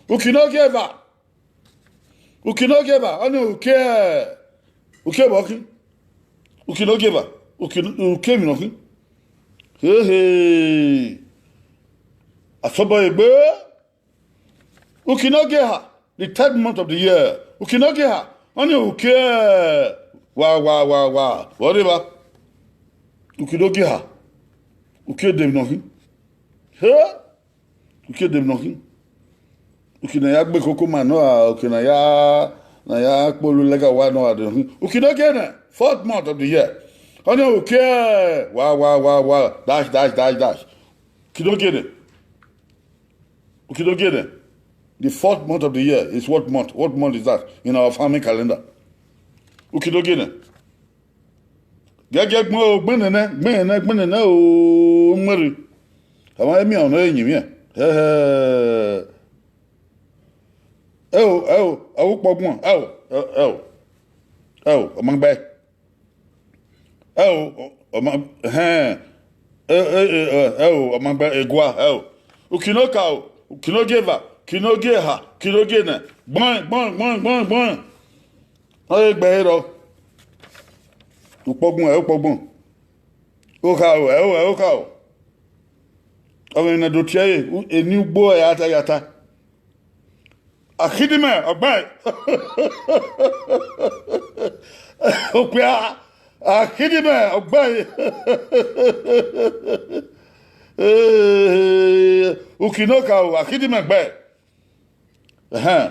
Uki ne ogieva. Uki ne ogieva, ọnii uki, uki vbe ọ khin. Uki ne ogieva, uki, uki emwi ne ọ khin. Hehe. Asobọ egbe. Uki ne ogieva, the third month of the year. Uki ne ogieva, ọnii uki, wa, wa, wa, wa, vbe ọ rre evba. Uki ne ogieva, uki edemwi ne ọ khin. He? Uki edemwi ne ọ khin. Uki ne a ya gbe koko ma nọ a, uki ne a ya, ne a ya kpolo lẹga wa nọ a de khin. Uki ne ogienẹ, fourth month of the year. Ọnii uki, wa, wa, wa, wa, dash, dash, dash, dash. Uki ne ogienẹ. Uki ne ogienẹ. The fourth month of the year is what month? What month is that in our farming calendar? Uki ne ogienẹ. Giẹgiẹ gbọn o, gbẹnnẹ nẹ, gbẹnnẹ nẹ, gbẹnnẹ nẹ o, mẹrri. Ama emian ọnọ ẹre yin mwẹ. Hẹhẹ. Ẹo, ẹo, ẹo, ukpọgbọn, ẹo, ẹo, ẹo, ẹo, ọ ma gbae. Ẹo, ọ ma, hẹn. Ẹ, ẹ, ẹ, ẹ, ẹo, ọ ma gbae, egua, ẹo. Uki ne okaro, uki ne ogieva, uki ne ogieha, uki ne ogienẹ. Gbọn, gbọn, gbọn, gbọn, gbọn. Ọ ghi gbe ẹre rrọọ. Ukpọgbọn, ẹo, ukpọgbọn. Okaro, ẹo, ẹo, okaro. Ọ vbe ne do tie ẹre, u-, eni ugbo ẹre a ta ya ta. Akhidimẹ, ọ gbae. Okpia, akhidimẹ, ọ gbae. Uki ne okaro, akhidimẹ gbae. Ẹhẹn.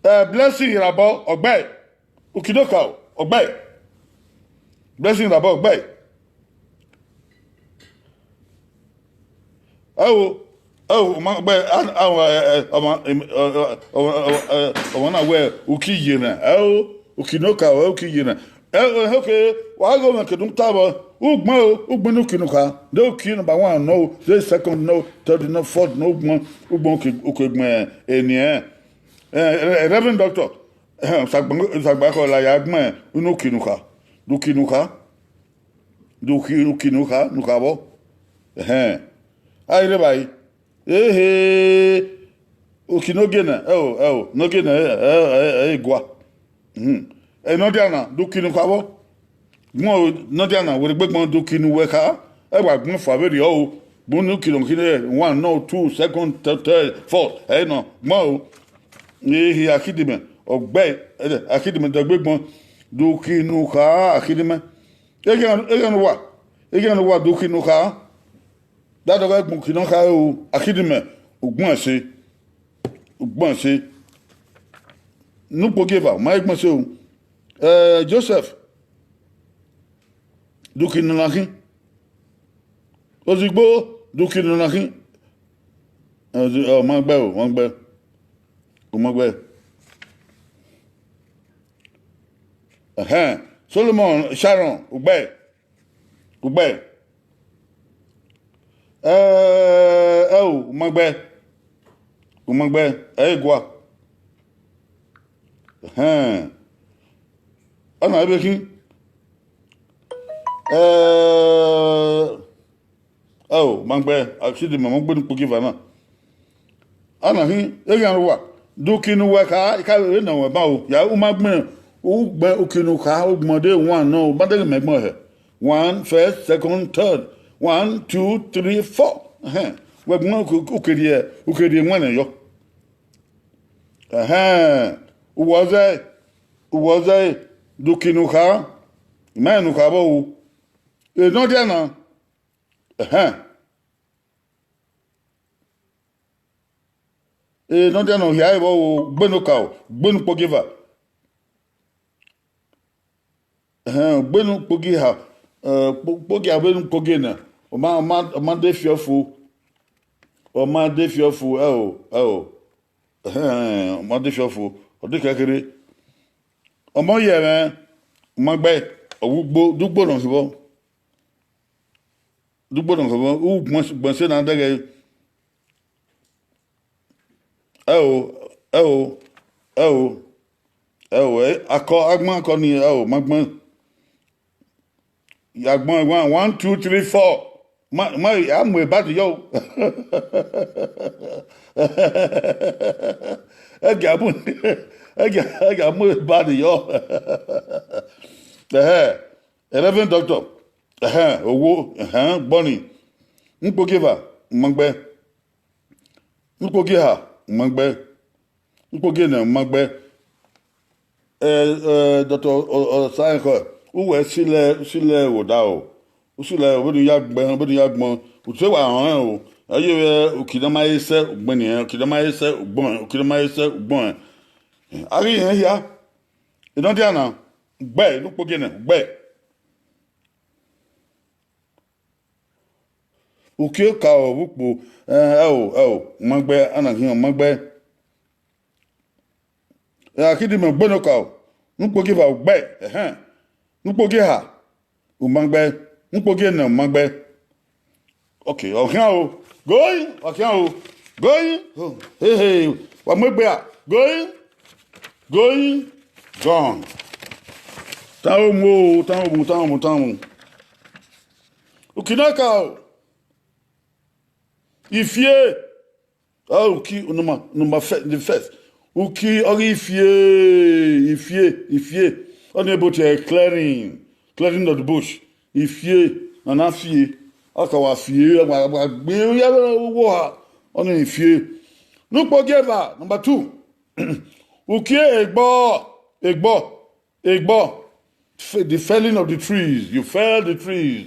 Eh, Blessing Irabọ, ọ gbae. Uki ne okaro, ọ gbae. Blessing Irabọ, ọ gbae. Ẹo, ẹo, ọ ma gbae, a, a, ẹ, ẹ, ọmọ, em, ẹ, ẹ, ọmọ, ẹ, ẹ, ọmọ na wẹ uki ye nẹ. Ẹo, uki ne okaro, uki ye nẹ. Ẹ, ẹ, okay, wa ghe mwẹ kedu ta vbọ. Ugbọn o, ugbọn ne uki ne okaro. De uki number one nọ o, de second nọ o, third nọ, fourth nọ, ugbọn, ugbọn uki, uki gbẹn eni ẹnrẹn. Eh, eh, Reverend Doctor, eh, sagba, sagba khọ la ya gbẹn unu uki ne okaro. De uki ne okaro. De uki, uki ne okaro, ne okaro vbọ. Ẹhẹn. A i rre evbare. Ehe, uki ne ogienẹ, ẹo, ẹo, ne ogienẹ, ẹ, ẹ, ẹ, ẹ, egua. Mhm. Ẹ, ne ọ dia na, de uki ne okaro vbọ. Gbọn ne ọ dia na, werriegbe gbọn de uki ne uwẹ kha, ẹ wa gbọn fua vberriọ o. Gbọn ne uki ne ọ khin, one, no, two, second, third, third, fourth, ẹ nọ, gbọn o. Ehe, akhidimẹ, ọ gbae, ẹ, akhidimẹ dẹgbe gbọn, de uki ne okaro, akhidimẹ. Eghan, eghan ne uwa, eghan ne uwa de uki ne okaro. Dadọghe gbọn uki ne okaro o, akhidimẹ, ugbọn ẹse, ugbọn ẹse. Ne ukpogieva, ma i gbọn ẹse o. Eh, Joseph, de uki ne ọ na khin. Ozigbo, de uki ne ọ na khin. Eh, ozi-, ọ ma gbe o, ọ ma gbe. Ọ ma gbe. Ẹhẹn. Solomon Sharon, ugbẹ, ugbẹ. Ẹ, ẹ o, u ma gbe, u ma gbe, ẹ i gua. Ẹhẹn. Ọna ebe khin. Ẹ, ẹ o, u ma gbe, a si de mẹ, u ma gbe ne ukpogieva na. Ana hin eghan ruwa, de uki ne uwẹ kha, I ka vbe nọ ruẹ ban o, ya u ma gbẹn, u gbẹn uki ne u kha, u gbẹn de one nọ, u ma deghẹ mẹ gbẹn hẹ. One, first, second, third. One, two, three, four. Ẹhẹn. Wẹ gbẹn uki, uki rhie, uki rhie ẹwẹn nẹ yọ. Ẹhẹn. Uwẹ ọ zẹ, uwẹ ọ zẹ, de uki ne u kha, I ma rẹn ne u kha vbọ o. Enọ dia na. Ẹhẹn. Enọ dia na, ọ hia vbọ o, gbenu ka o, gbenu ukpogieva. Ẹhẹn, gbenu ukpogieva, ẹ, ukpo-, ukpogieva vbenu ukpogie na, ọ ma, ọ ma, ọ ma de fiọfu, ọ ma de fiọfu, ẹ o, ẹ o. Ẹhẹn, ọ ma de fiọfu, ọ de kẹkẹre. Ọmọ ye ẹmwẹ, u ma gbe, ọ wu ugbo, de ugbo nọ hivbọ. De ugbo nọ hivbọ, u gbẹn, gbẹn se na dẹghẹ. Ẹ o, ẹ o, ẹ o, ẹ o, ẹ, akọ, agbọn akọ ni, ẹ o, ma gbọn. Ya gbọn, one, one, two, three, four. Ma, ma, a mu ebadi yọ o. Ẹgia mu, ẹgia, ẹgia mu ebadi yọ. Ẹhẹ, Reverend Doctor. Ẹhẹn, owo, ẹhẹn, gbọni. Ukpogieva, u ma gbe. Ukpogieha, u ma gbe. Ukpogienẹ, u ma gbe. Ẹ, ẹ, Doctor Ọ-, Ọ-, Osaẹnkhọ, uwẹ silẹ, silẹ vbe odaro. U silẹ vbene u ya gbẹn, vbene u ya gbọn. U te wa rẹn o. Ẹ ye vbe uki ne ọ ma he sẹ ugbẹn nian, uki ne ọ ma he sẹ ugbọnrẹn, uki ne ọ ma he sẹ ugbọnrẹn. A ghi rẹn hia. Enọ dia na, gbe, ne ukpogienẹ, gbe. Uki okaro vbe ukpo, ẹ, ẹ o, ẹ o, u ma gbe, ana khian, u ma gbe. Ẹ, a ki di mẹ gbe ne okaro, ne ukpogieva u gbe, ẹhẹn. Ne ukpogieha, u ma gbe, ne ukpogienẹ, u ma gbe. Ok, ọ khian o, goi, ọ khian o, goi, oh, hey, hey, wa mu egbe a, goi, goi, gone. Tan omu o, tan omu, tan omu, tan omu. Uki ne okaro, ifie. Ọ uki number, number fir-, the first. Uki ọghe ifie, ifie, ifie. Ọni ebo tie clearing, clearing of the bush. Ifie, na na fie. Ọ ka wa fie, wa, wa gbe ya vbe uwu oha. Ọni ifie. Ne ukpogieva, number two. Uki egbọ, egbọ. Egbọ, fe-, the felling of the trees, you fell the trees.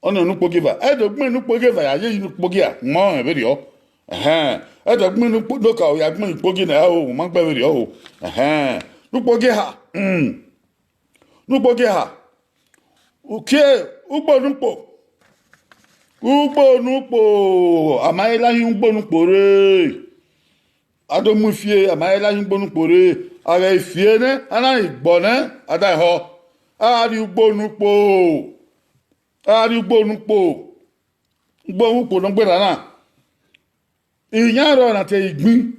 Ọnii ne ukpogieva. Ẹdẹ ọgbẹn ne ukpogieva ya ye ne ukpogia, mọ rẹn vberriọ. Ẹhẹn. Ẹdẹ ọgbẹn ne ukpo-, ne okaro ya gbẹn ukpogi na, o, u ma gbe vberriọ o. Ẹhẹn. Ne ukpogieha, mm. Ne ukpogieha. Uki ugbo ne ukpo. Ugbo ne ukpo. A ma he la hin ugbo ne ukpo rre. A do mu ifie, a ma he la hin ugbo ne ukpo rre. A ghe ifie nẹ, a na rẹn egbọ nẹ, a da họ. A rrie ugbo ne ukpo. A rrie ugbo ne ukpo. Ugbo ne ukpo ne ọ gberra na. Iran rrọọ na te igbin.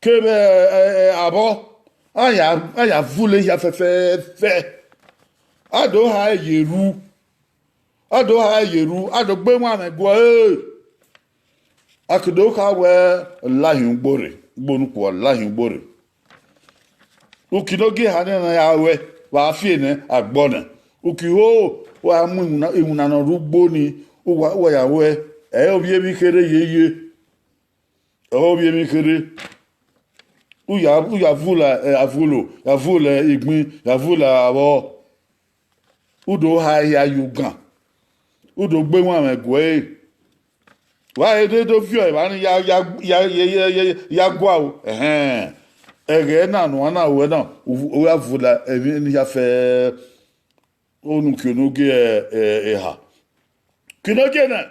Kevbe, ẹ, ẹ, abọ. A ya, a ya vule hia fẹfẹfẹ. A do ha ẹre ye ru. A do ha ẹre ye ru, a do gbe wanmwẹ guẹ ẹre. A ke do kha wẹ, ọ la hin ugbo rre, ugbo ne ukpo ọ la hin ugbo rre. Uki ne ogie eha nẹ na ya ruẹ, vbe a fie nẹ, a gbọ nẹ. Uki ho, wa mu iwinna, iwinna ne ọ rre ugbo ni, uwa, uwa ya ruẹ, ẹ i re ovbi emwi kherhe yeye. Ọ vbe emwi kherhe. U ya, u ya vula, ẹ, avulo, ya vula igbin, ya vula avọ. U do ha hia ye ugan. U do gbe wanmwẹ guẹ ẹre. Wa he dede viọ evba ni ya, ya, ya, ya, ya, ya, ya gua o. Ẹhẹn. Ẹghẹ na ne uwa na ruẹ na, u, u ya vula emwi ni hia fẹẹrẹ. Onu kio ne ogie, ẹ, ẹ, eha. Kio ne ogie nẹ,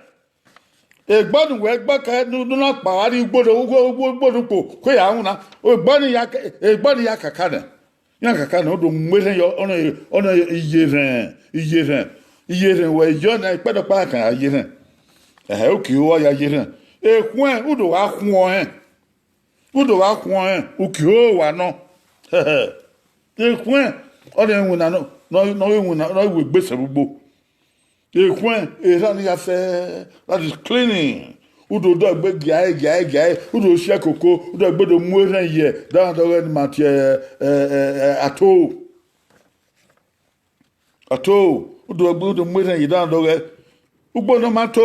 egbe ne uwẹ gba ka ne, ne u na kpa gha rrie ugbo ne, ugbo, ugbo, ugbo ne ukpo, ke ya winna. Egbe ne ya, egbe ne ya kaka nẹ. Iran kaka nẹ, u do mu erhẹn yọ, ọnii, ọnii iyerhẹn, iyerhẹn, iyerhẹn wẹ yọ na, ikpẹdẹ ọkpa kan ya yerhẹn. Ẹhẹ, u ke ho ya yerhẹn. Ekhuẹn, u do gha khuọnrẹn. U do gha khuọnrẹn, u ke ho wa nọ. Ekhuẹn, ọnii iwinna nọ, nọ, nọ iwinna, nọ iwegbe sẹ vbe ugbo. Ekhuẹn, erha ni ya fẹ, that is cleaning. U do dọgbe giae, giae, giae, u do si ẹkoko, u dọgbe do mu erhẹn ye, dandan ọghe ne ima tie, ẹ, ẹ, ẹ, ato. Ato, u dọgbe, u do mu erhẹn ye dandan ọghe. Ugbo ne ọ ma to,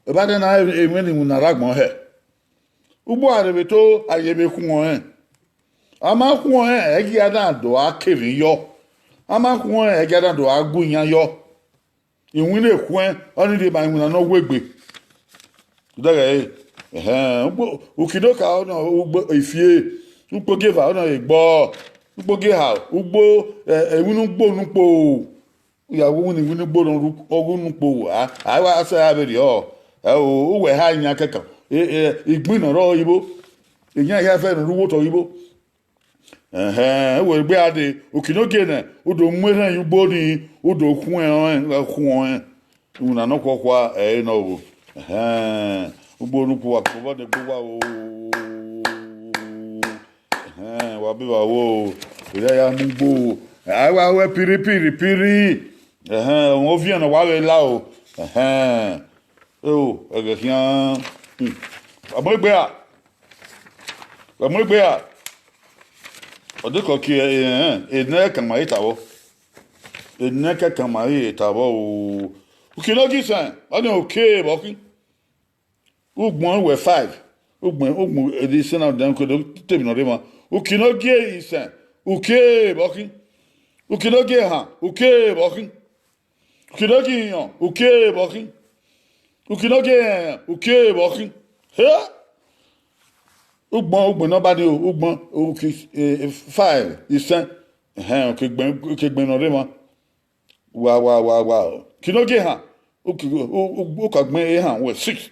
evba nẹ na emwi ne iwinna rre agbọn hẹ. Ugbo a rhe vbe to, a ye vbe khuọnrẹn. A ma khuọnrẹn, ẹ i gia na do a kevbe yọ. A ma khuọnrẹn, ẹ i gia na do a gu iyan yọ. Iwinna ekhuẹn, ọnii rhie ma iwinna ne ọ wegbe. Dẹghẹ ẹre, ẹhẹn, ugbo, ukinoka ọnii ugbo ifie, ukpogieva ọnii egbọ, ukpogieha, ugbo, ẹ, iwinna ugbo ne ukpo. Ya wu ni iwinna ugbo ne ọ ru, ọ ru ne ukpo, a, a wa sẹ a vberriọ, ẹ o, uwẹ ha yan kẹkan, ẹ, ẹ, igbin ne ọ rrọọ igho, iyan hia fẹ ne ọ rre uwu otọ igho. Ẹhẹn, wẹ gbe a dee, ukinogie nẹ, u do mu erhẹn ye ugbo nii, u do khuẹn ọnrẹn, gha khuọnrẹn. Iwinna nọkhuọkhua ẹre nọ o. Ẹhẹn, ugbo ne ukpo wa kevbe ọnii gbe uwa o. Ẹhẹn, wa be vba wo, erha ya mu ugbo. A wa wẹ piri, piri, piri. Ẹhẹn, ọmọ oviẹn ne ọ wa vbe la o. Ẹhẹn, eo, ẹghẹ khian. Hmm. Wa mu egbe ra? Wa mu egbe ra? Ọ dọkọ kie, ẹhẹn, enẹ kan ma re ta vbọ. Enẹ kẹkan ma re ta vbọ o. Ukinogie isẹn, ọnii uki vbe ọkhin. Ugbọn wẹ five. Ugbọn, ugbọn edi isẹn na dẹn uki do te emwi ne ọ rre emwa. Ukinogie isẹn, uki vbe ọkhin. Ukinogie ehan, uki vbe ọkhin. Ukinogie ihiọn, uki vbe ọkhin. Ukinogie ẹrẹnrẹn, uki vbe ọkhin. He! Ugbọn, ugbọn ne ọ ba ni o, ugbọn, uki, eh, five, isẹn. Ẹhẹn, uki gbẹn, uki gbẹn ne ọ rre emwa. Wa, wa, wa, wa. Ukinogie ehan, uki, u, u, u ka gbẹn ehan wẹ six.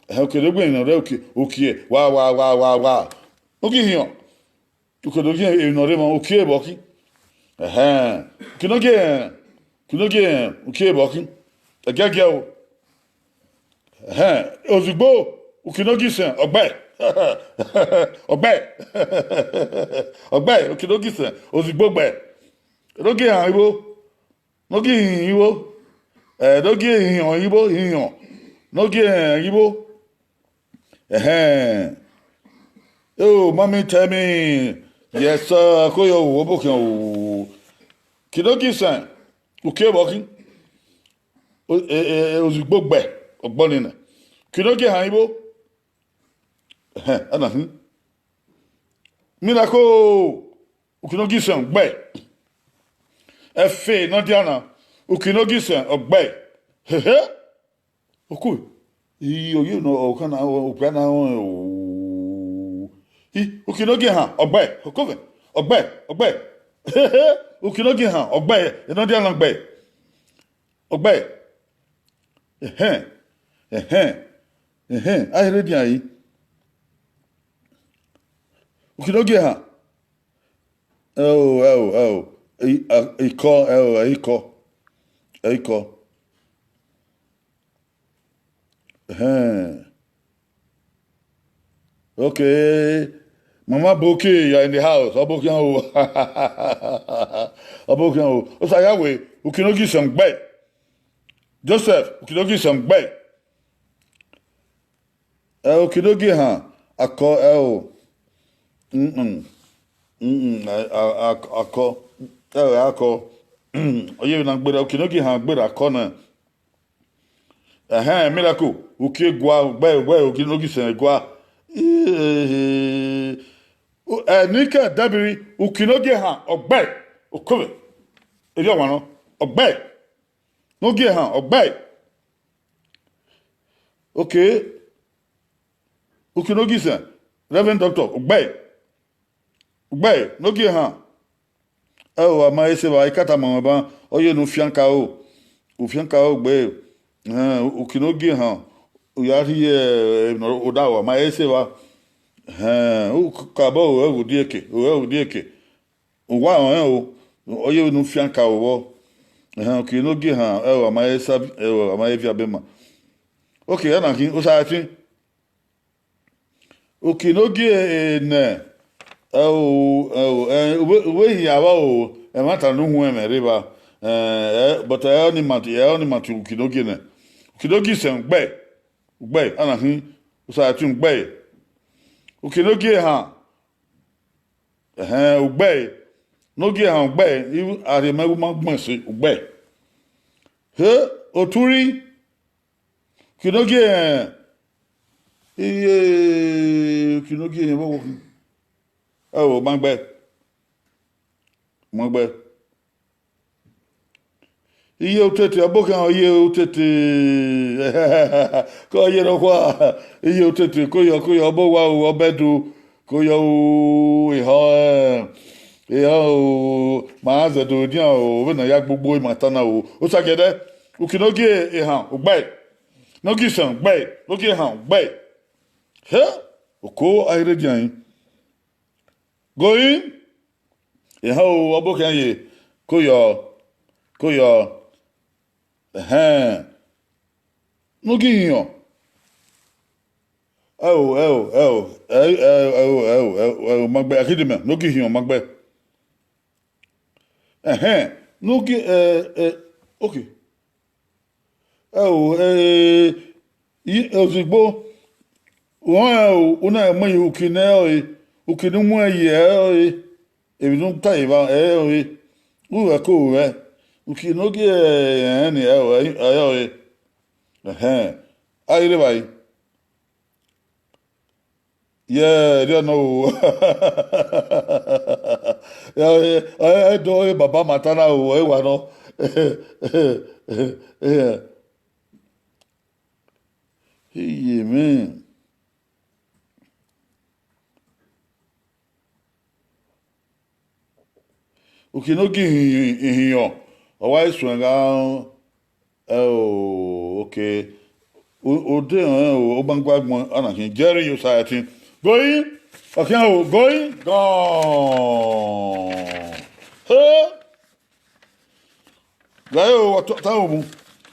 Ẹhẹn, uki do gbẹn ne ọ rre uki, uki, wa, wa, wa, wa, wa. Uki ihiọn. Ukinogie emwi ne ọ rre emwa, uki vbe ọkhin. Ẹhẹn. Ukinogie, ukinogie, uki vbe ọkhin. Ẹgiẹgiẹ o. Ẹhẹn. Ozugbo, ukinogie isẹn, ọgbẹ. Ọgbẹ. Ọgbẹ, ukinogie isẹn, ozugbo ọgbẹ. Nogie ehan igho. Nogie ihiọn igho. Ẹ, nogie ihiọn igho, ihiọn. Nogie ẹrẹnrẹn igho. Ẹhẹn. Oh, mommy tell me, yes, sir, ko yo wo bo khian o. Kinogie isẹn, uki vbe ọkhin. O, e, e, e, ozugbo ọgbẹ, ọgbọ nene. Kinogie ehan igho. Ẹhẹn, ana hin. Miracle, ukinogie isẹn ọgbẹ. Ẹfe ne ọ dia na, ukinogie isẹn ọgbẹ. Hehe. Oku, i oye nọ, ọkhan na, okpia na, o. I, ukinogie ehan ọgbẹ, okovẹ, ọgbẹ, ọgbẹ. Hehe. Ukinogie ehan ọgbẹ, ne ọ dia na ọgbẹ. Ọgbẹ. Ẹhẹn. Ẹhẹn. Ẹhẹn. A i rre edian yi. Ukinogie ehan. Ẹo, ẹo, ẹo. I, a, ikọ, ẹo, ẹ ikọ. Ẹ ikọ. Ẹhẹn. Okay. Mama Boki, you are in the house. Ọ bo khian o. Ọ bo khian o. Osa ya wẹ, ukinogie isẹn ọgbẹ. Joseph, ukinogie isẹn ọgbẹ. Ẹ, ukinogie ehan, akọ, ẹ o. Mm-mm. Mm-mm. A, a, a, akọ. Ẹ o, akọ. Ọ yevbe ne a gberra, ukinogie ehan gberra akọ na. Ẹhẹn, Miracle, uki egua, ọgbẹ, ọgbẹ, ukinogie isẹn egua. Ẹ, ni kẹ dẹbiri, ukinogie ehan, ọgbẹ, okovẹ. Erriọ ọmwa nọ, ọgbẹ. Nogie ehan, ọgbẹ. Okay. Ukinogie isẹn, Reverend Doctor, ọgbẹ. Ọgbẹ, nogie ehan. Ẹ o, a ma he sẹ evba, I ka tama mwẹ ban, ọ ye ne u fian ka ro. U fian ka ro gbe, ẹn, ukinogie ehan, u ya rhie, ẹ, emwi ne ọ odaro, a ma he sẹ evba. Ẹn, u ka bọ, u ghẹ gho die eke, u ghẹ gho die eke. Uwa rẹn o, ọ yevbe ne u fian ka vbọ. Ẹhẹn, uki ne ogie ehan, ẹo, a ma he sa, ẹo, a ma he viọ abẹ ma. Okay, ẹna khin, osa ẹtin. Uki ne ogie enẹ, ẹo, ẹo, ẹ, uwẹ, uwẹ hin avbe o, ẹmwata ne u huẹn mwẹ rre evba, ẹ, ẹ, but ẹ ọnii ma, ẹ ọnii ma tie uki ne ogie nẹ. Uki ne ogie isẹn, ugbẹe, ugbẹe, ana khin, osa ẹtin, ugbẹe. Uki ne ogie ehan, ẹhẹn, ugbẹe, ne ogie ehan, ugbẹe, I, a rhie mẹ vbe u ma gbẹn ẹse, ugbẹe. He, otu rri, uki ne ogie, iye, uki ne ogie ehan vbọ khin. Ẹo, ma gbe, ma gbe. Iye otete, ọ bokhan iye otete, ke ọ ye nọkhua, iye otete, ko yọ, ko yọ, ọ bọ owa o, ọ bẹdo, ko yọ o, ehọ, ehọ o, ma zẹdẹ odian o, vbene a ya gbogbo ima ta na o, osagiẹdẹ, uki ne ogie ehan, ugbẹe, ne ogie isẹn, ugbẹe, ne ogie ehan, ugbẹe. He, oko a i rre dian. Going, ehẹn o, ọ bokhan ye, ko yọ, ko yọ, ẹhẹn, ne ogie ihiọn, ẹo, ẹo, ẹo, ẹo, ma gbe, akidimẹ, ne ogie ihiọn, ma gbe. Ẹhẹn, ne ogie, ẹ, ẹ, okay. Ẹo, ẹ, ozigbo, u rẹn o, u na mu uki ne ẹre ọre, uki ne u muẹn ye ẹre ọre, emwi ne u ta evba ẹre ọre, u ruẹ ko ruẹ, uki ne ogie ẹrẹn ni ẹre ọre, ẹre ọre. Ẹhẹn, a i rre evbare. Ye, erriọ nọ o. Ẹ, ẹ, ẹ, ẹdẹ ọre baba ma ta na o, ẹ wa nọ. Iye mwẹ. Uki ne ogie ihin-, ihinrọn, ọ wa suẹn gha, ẹo, okay. O, ode ọnrẹn o, ọ ma gua gbọn, ana khin, Jerry Yosayẹtin. Going, ọ khian o, going, gone. He! Gha re o, wa ta, ta mu.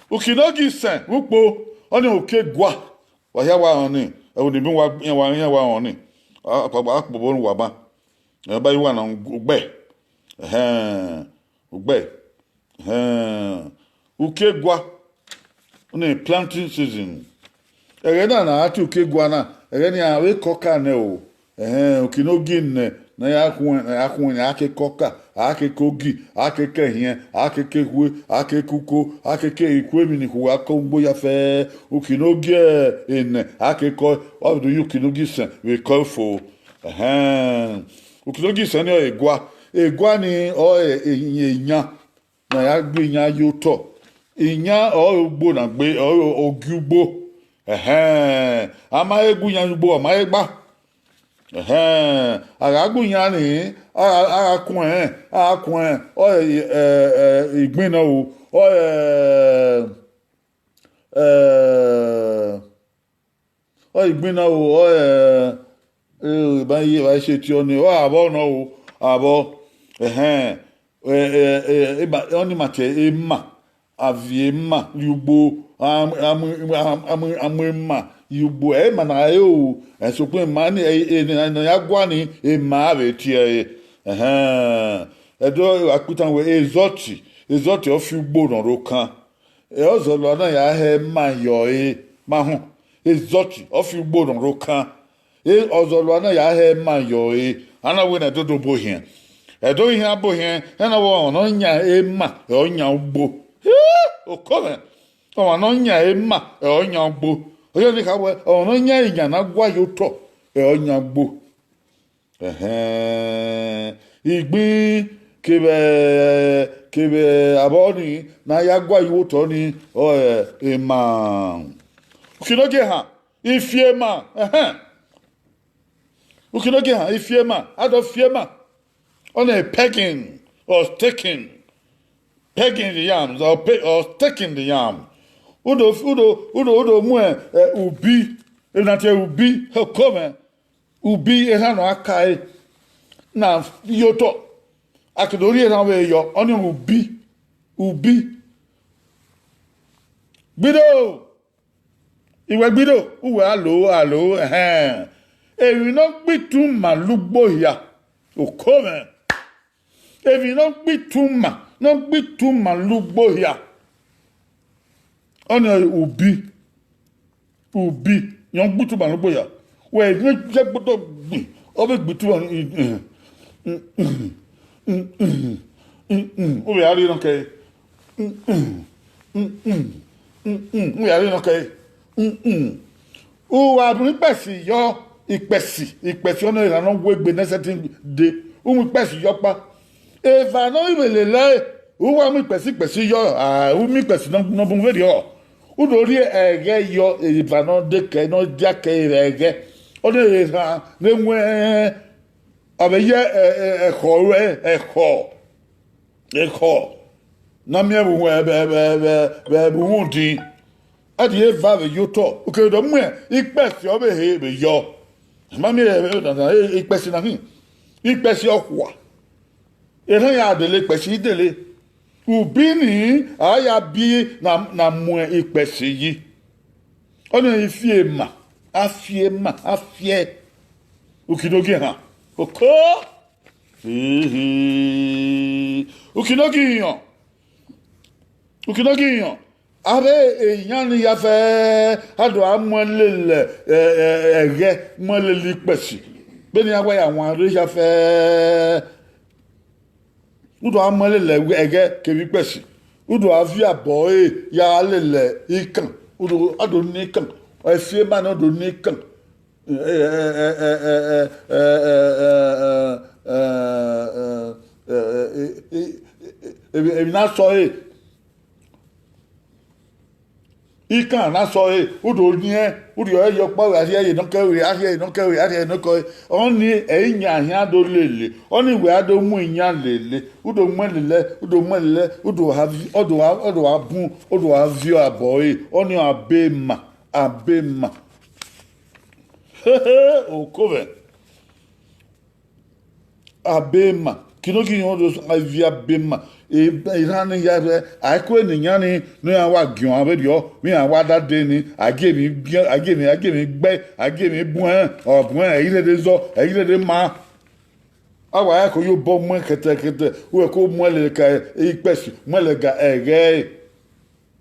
Uki ne ogie isẹn vbe ukpo, ọnii uki egua. Wa hia wa rẹn ọnii, ẹvbo ne I miẹn uwa, iran wa, iran wa rẹn ọnii. A, a, a kpobọ ne uwa ban. Ẹ ba i wa na ugbẹ. Ẹhẹn, ugbẹ. Ẹhẹn, uki egua. Ọnii planting season. Ẹghẹ na ne a tie uki egua na, ẹghẹ ne iran vbe kọka nẹ o. Ẹhẹn, uki ne ogie nẹ, ne a ya khuẹn, ne a ya khuẹn, a ke kọka, a ke ke ogi, a ke ke ẹhiẹn, a ke ke ekhue, a ke ke uko, a ke ke ikhuo emwi ni khuo a ke ugbo ya fẹ, uki ne ogie enẹ, a ke kọ, ọ vbe do ye uki ne ogie isẹn vbe kọ fo. Ẹhẹn, uki ne ogie isẹn ni ọre egua, egua ni ọre eyan, ne a ya gbe iyan ye otọ. Iyan ọre ugbo na gbe, ọre ogie ugbo. Ẹhẹn, a ma he gu iyan ye ugbo, a ma he gba. Ẹhẹn, a gha gu iyan ni, a gha, a gha kuẹn, a gha kuẹn, ọ, ẹ, ẹ, igbin nọ o, ọ, ẹ, ẹ, ọ igbin na o, ọ, ẹ, ẹ, ba ye, ba ye se tie ọnii, ọ, abọ nọ o, abọ, ẹhẹn, ẹ, ẹ, ẹ, ema, ọnii ma tie ema, a viọ ema ye ugbo, a, a mu, a, a mu, a mu ema ye ugbo, ẹ, ema na re o, ẹ, sokpan ema ni, ẹ, ẹ, ne, ne a ya gua ni, ema vbe tie ẹre, ẹhẹn, ẹdẹ ọre a kpitan wẹẹ, ezọti, ezọti ọ fi ugbo ne ọ rre okan. Ẹ, ọzọlua na ya hẹ ema yọ ẹre, ma họn, ezọti, ọ fi ugbo ne ọ rre okan. E, ọzọlua na ya hẹ ema yọ ẹre, a na wẹ ne ẹdẹ do bo hiẹn. Ẹdẹ ihian bo hiẹn, ẹ na wẹ ọmwa ne ọ yan ema, ẹ ọ yan ugbo. Hii, oko mwẹ, ọmwa ne ọ yan ema, ẹ ọ yan ugbo. Ọ yọ ni kha wẹ, ọmwa ne ọ yan iyan ne a gua ye otọ, ẹ ọ yan ugbo. Ẹhẹn, igbin kevbe, kevbe abọ ni ne a ya gua ye otọ ni, ọ, ẹ, ema. Uki ne ogie ehan, ifiema, ẹhẹn. Uki ne ogie ehan, ifiema, a do fiema. Ọnii pegging or staking. Pegging the yams or pe-, or staking the yam. U do, u do, u do, u do mu, ẹ, ubi, emwi na tie ubi, oko mwẹ. Ubi, erhan nọ a ka ẹre, na ye otọ, a ke do rhie erhan vbe yọ, ọnii ubi, ubi. Gbido, iwẹ gbido, uwẹ alo, alo, ẹhẹn. Emwi ne ọ gbe itu ma lugbo hia, oko mwẹ. Emwi ne ọ gbe itu ma, ne ọ gbe itu ma lugbo hia. Ọnii ubi, ubi, ne ọ gbe itu ma lugbo hia. Wẹ ne ya gbodo gbi, ọ vbe gbe itu ma, u vbe a rhie nọ kẹe. U vbe a rhie nọ kẹe. U wa mu ikpẹsi yọ, ikpẹsi, ikpẹsi ọnii erhan ne ọ wu egbe ne ẹsẹtin de, u mu ikpẹsi yọ ọkpa. Eva ne ọ vbe lele ẹre, u wa mu ikpẹsi, ikpẹsi yọ, a, u mu ikpẹsi ne ọ bun vberriọ. U do rhie ẹghẹ yọ, eva ne ọ dekẹe, ne ọ diakẹe vbe ẹghẹ. Ọnii erhan ne wẹn, a vbe ye, ẹ, ẹ, ẹkhọ ruẹ, ẹkhọ, ẹkhọ. Ne a miẹn vbe uhunmwu, vbe, vbe, vbe, vbe uhunmwu din. A di eva vbe ye otọ, u kere do mu ikpẹsi ọ vbe he vbe yọ. Ma miẹn, ẹ, ẹ, ikpẹsi na khin, ikpẹsi ọkhua. Erhan ya dele, ikpẹsi i dele. Ubi ni, a ya bi na, na mu ikpẹsi yi. Ọnii i fiema, a fiema, a fiẹ. Ukinogie han. Oko. Hihi. Ukinogie iyọn. Ukinogie iyọn. Avbe eyan ni ya fẹ, a do a muẹn lele, ẹ, ẹ, ẹghẹ, muẹn lele ikpẹsi. Vbene iran wa ya wan rre hia fẹ, u do a muẹn lele ẹghẹ kevbe ikpẹsi. U do a viọ abọ ẹre ya lele ikan. U do, a do ne ikan. Ọ fiema ne ọ do ne ikan. Emwi na sọ ẹre, ikan na sọ ẹre, u do niẹn, u rhie ọre ye ọkpa, wẹ a rhie ẹre nọ kẹ, wẹ a rhie ẹre nọ kẹ, wẹ a rhie ẹre nọ kẹ. Ọnii ẹ i yan ahian do lele, ọnii wẹ a do mu iyan lele, u do muẹn lele, u do muẹn lele, u do ha vi-, ọ do ha, ọ do ha bun, ọ do ha viọ abọ ẹre, ọnii abema, abema. Oko mwẹ. Abema, kinoki yan do a vi abema. E, erhan ni ya rẹ, a i ku eni iyan ni, ne iran wa giẹn ọnrẹn vberriọ, vbe iran wa da dee ni, a gie emwi biẹ, a gie emwi, a gie emwi gbe, a gie emwi buẹn, ọ buẹn, ẹ i rherhe zọ, ẹ i rherhe ma. A wa ya ko ye obọ muẹn kẹtẹkẹtẹ, u wẹ ko muẹn lele ka ikpẹsi, muẹn lele ga ẹghẹ ẹre.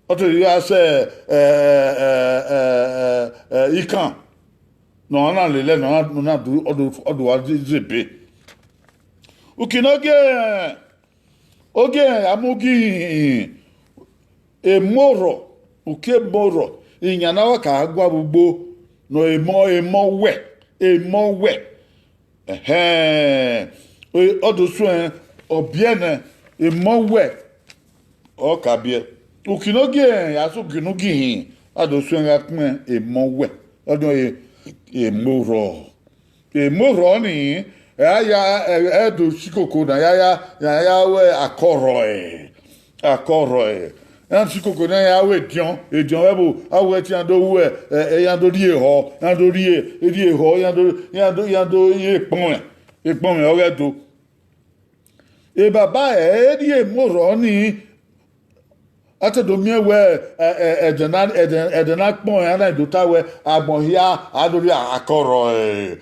Ọ te rhie ra sẹ, ẹ, ẹ, ẹ, ẹ, ẹ, ikan ne ọ na lele, ne ọ na, ne ọ na du, ọ do, ọ do wa zẹ ebe. Ukinogie, ogie a mu gi emọ orhọ, uki emọ orhọ, iyan na wa ka gua vbe ugbo, nọ emọ, emọ wẹ, emọ wẹ. Ẹhẹn, ọ do suẹn, ọ biẹ nẹ, emọ wẹ, ọ ka biẹ. Ukinogie ya sẹ ukinogie hin, a do suẹn gha kpẹn emọ wẹ, ọ do emọ orhọ. Emọ orhọ ni, ẹ a ya, ẹ, ẹ do si koko na ya, ya, ya, ya wẹ akọrhọ ẹ. Akọrhọ ẹ. Iran si koko ne iran ya ru ediọn, ediọn vbe ẹvbo, a ru ẹtin iran do ru ẹ, ẹ, iran do rhie ehọ, iran do rhie, rhie ehọ, iran do, iran do, iran do rhie ekpọnmwẹ, ekpọnmwẹ ọghe Ẹdo. Ebaba ẹ rhie emọ orhọ ni, a te do miẹn wẹ, ẹ, ẹ, ẹdẹ na, ẹdẹ, ẹdẹ na kpọnmwẹ, a na do ta wẹ, agbọn hia, a do rhie akọrhọ ẹ.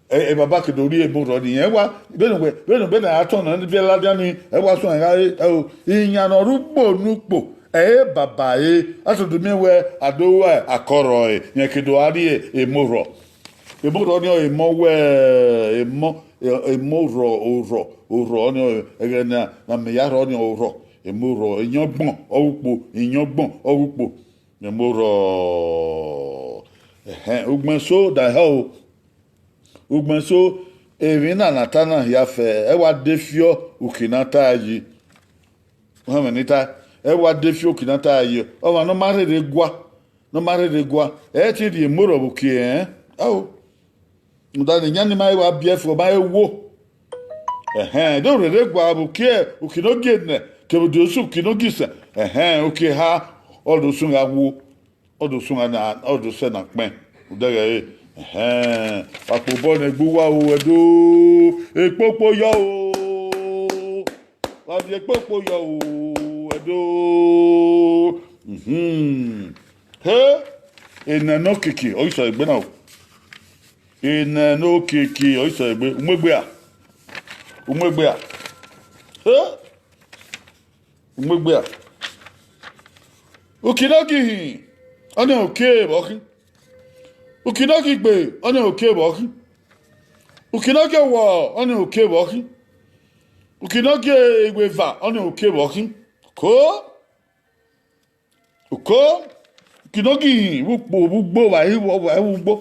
Ẹ, ẹ, baba ke do rhie emọ orhọ ni, ẹ wa, vbene wẹ, vbene, vbene a tọn nọ viẹ ladian ni, ẹ wa suẹn gha re, ẹ o, iyan ne ọ rre ugbo ne ukpo, ẹ i re baba re, a te do miẹn wẹ a do ru akọrhọ re, rẹn ke do gha rhie emọ orhọ. Emọ orhọ ni ọrọre emọ wẹ, emọ, emọ orhọ, orhọ, orhọ ni ọrọre, ẹghẹ ne a, ne a miẹn ya rhọ ni ọrọre orhọ, emọ orhọ, iyọngbọn ọghe ukpo, iyọngbọn ọghe ukpo, emọ orhọ. Ẹhẹn, ugbẹn eso da ehọ o. Ugbẹn eso, emwi na ne a ta na hia fẹ, ẹ wa de fiọ uki ne a ta yi. Ohanmwẹ ne I ta, ẹ wa de fiọ uki ne a ta yi. Ọmwa ne ọ ma rherhe gua, ne ọ ma rherhe gua, ẹ i te rhie emọ orhọ vbe uki ẹnrẹn. Ao. Rhunmwuda ne iyan ni ma he wa biẹ fo, ọ ma he wo. Ẹhẹn, do rherhe gua vbe uki, uki ne ogie nẹ, kevbe uki ne ogie sẹ. Ẹhẹn, uki eha, ọ do sunu gha wo. Ọ do sunu na, ọ do sẹ na kpẹn. Udẹghẹ re. Ẹhẹn, wa kpe obọ ne egbe uwa o, Ẹdo, ekpokpo yọ o. Wa viọ ekpokpo yọ o, Ẹdo. Mhm. He, enẹ ne okiekie, ọ i sẹ egbe na o. Enẹ ne okiekie, ọ i sẹ egbe. U mu egbe ra? U mu egbe ra? He? U mu egbe ra? Uki ne ọ ghi hin, ọnii uki vbe ọ khin. Uki ne ọ ghi gbe, ọnii uki vbe ọ khin. Uki ne ọ ghi ọwọ, ọnii uki vbe ọ khin. Uki ne ọ ghi iweva, ọnii uki vbe ọ khin. Ko, ko, uki ne ọ ghi hin vbe ukpo vbe ugbo, vbe ugbo.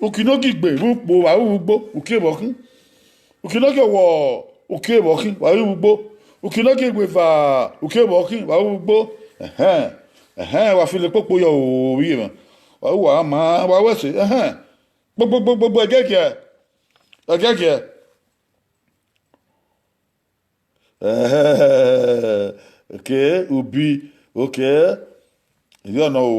Uki ne ọ ghi gbe vbe ukpo, vbe ugbo, uki vbe ọ khin. Uki ne ọ ghi ọwọ, uki vbe ọ khin, vbe ugbo. Uki ne ọ ghi iweva, uki vbe ọ khin, vbe ugbo. Ẹhẹn, ẹhẹn, wa fi le kpokpo yọ o, vbe iye mwẹ. Wa, wa ma, wa wẹ ẹse, ẹhẹn. Gbogbogbogbo, ẹgẹgiẹ, ẹgẹgiẹ. Ẹhẹn, okay, ubi, okay. Ivie ọnọ o.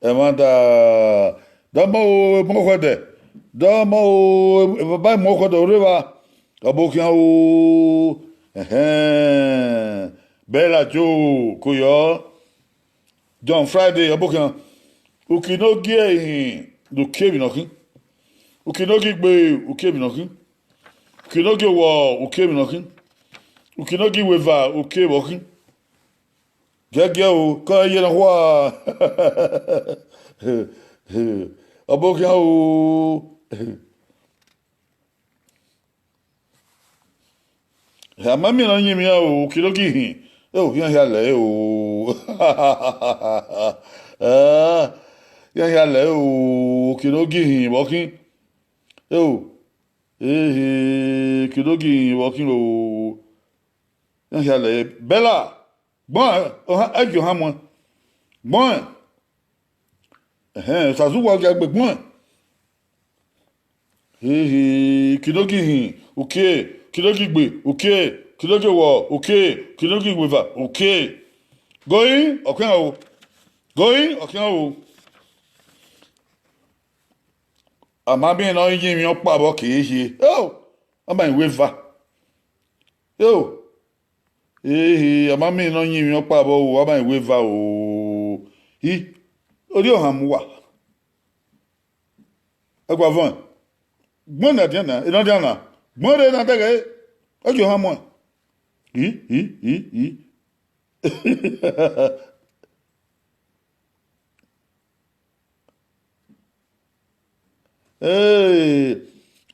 Ẹmwata, dọmọ o, emọ khuẹdẹ, dọmọ o, baba emọ khuẹdẹ, orre evba, ọbokhian o. Ẹhẹn, Bella Joe, ko yọ. John Friday, ọbokhian, uki ne ọ gie hin, uki vbe ne ọ khin. Uki ne ọ ghi gbe, uki vbe ne ọ khin. Uki ne ọ ghi ọwọ, uki vbe ne ọ khin. Uki ne ọ ghi iweva, uki vbe ọ khin. Giẹgiẹ o, kọ ye ne ọ hua. Ọbokhian o. A ma miẹn ne ọ yin emwi o, uki ne ọ ghi hin, e, iran hia lẹ o. Iran hia lẹ o, uki ne ọ ghi hin vbe ọ khin. E, ehe, uki ne ọ ghi hin vbe ọ khin o. Iran hia lẹ, Bella, gbọẹn, ọ ha, ẹ gie ọ ha muẹn. Gbọẹn. Ẹhẹn, Osazu wa gia gbe gbọẹn. Ehe, uki ne ọ ghi hin, uki, uki ne ọ ghi gbe, uki, uki ne ọ ghi ọwọ, uki, uki ne ọ ghi iweva, uki. Goi, ọ khian o. Goi, ọ khian o. A ma miẹn ne ọ yin emwi ọkpa vbe ọ ke hie. Eo, a ma iweva. Eo, ehe, a ma miẹn ne ọ yin emwi ọkpa vbe ọ, a ma iweva o. I, orhiọnhan mu uwa. Ẹguavọn, gbọẹn ne adian na, enadian na, gbọẹn rre na dẹghẹ, ọ gie ọ ha muẹn. I, i, i, i. Ee,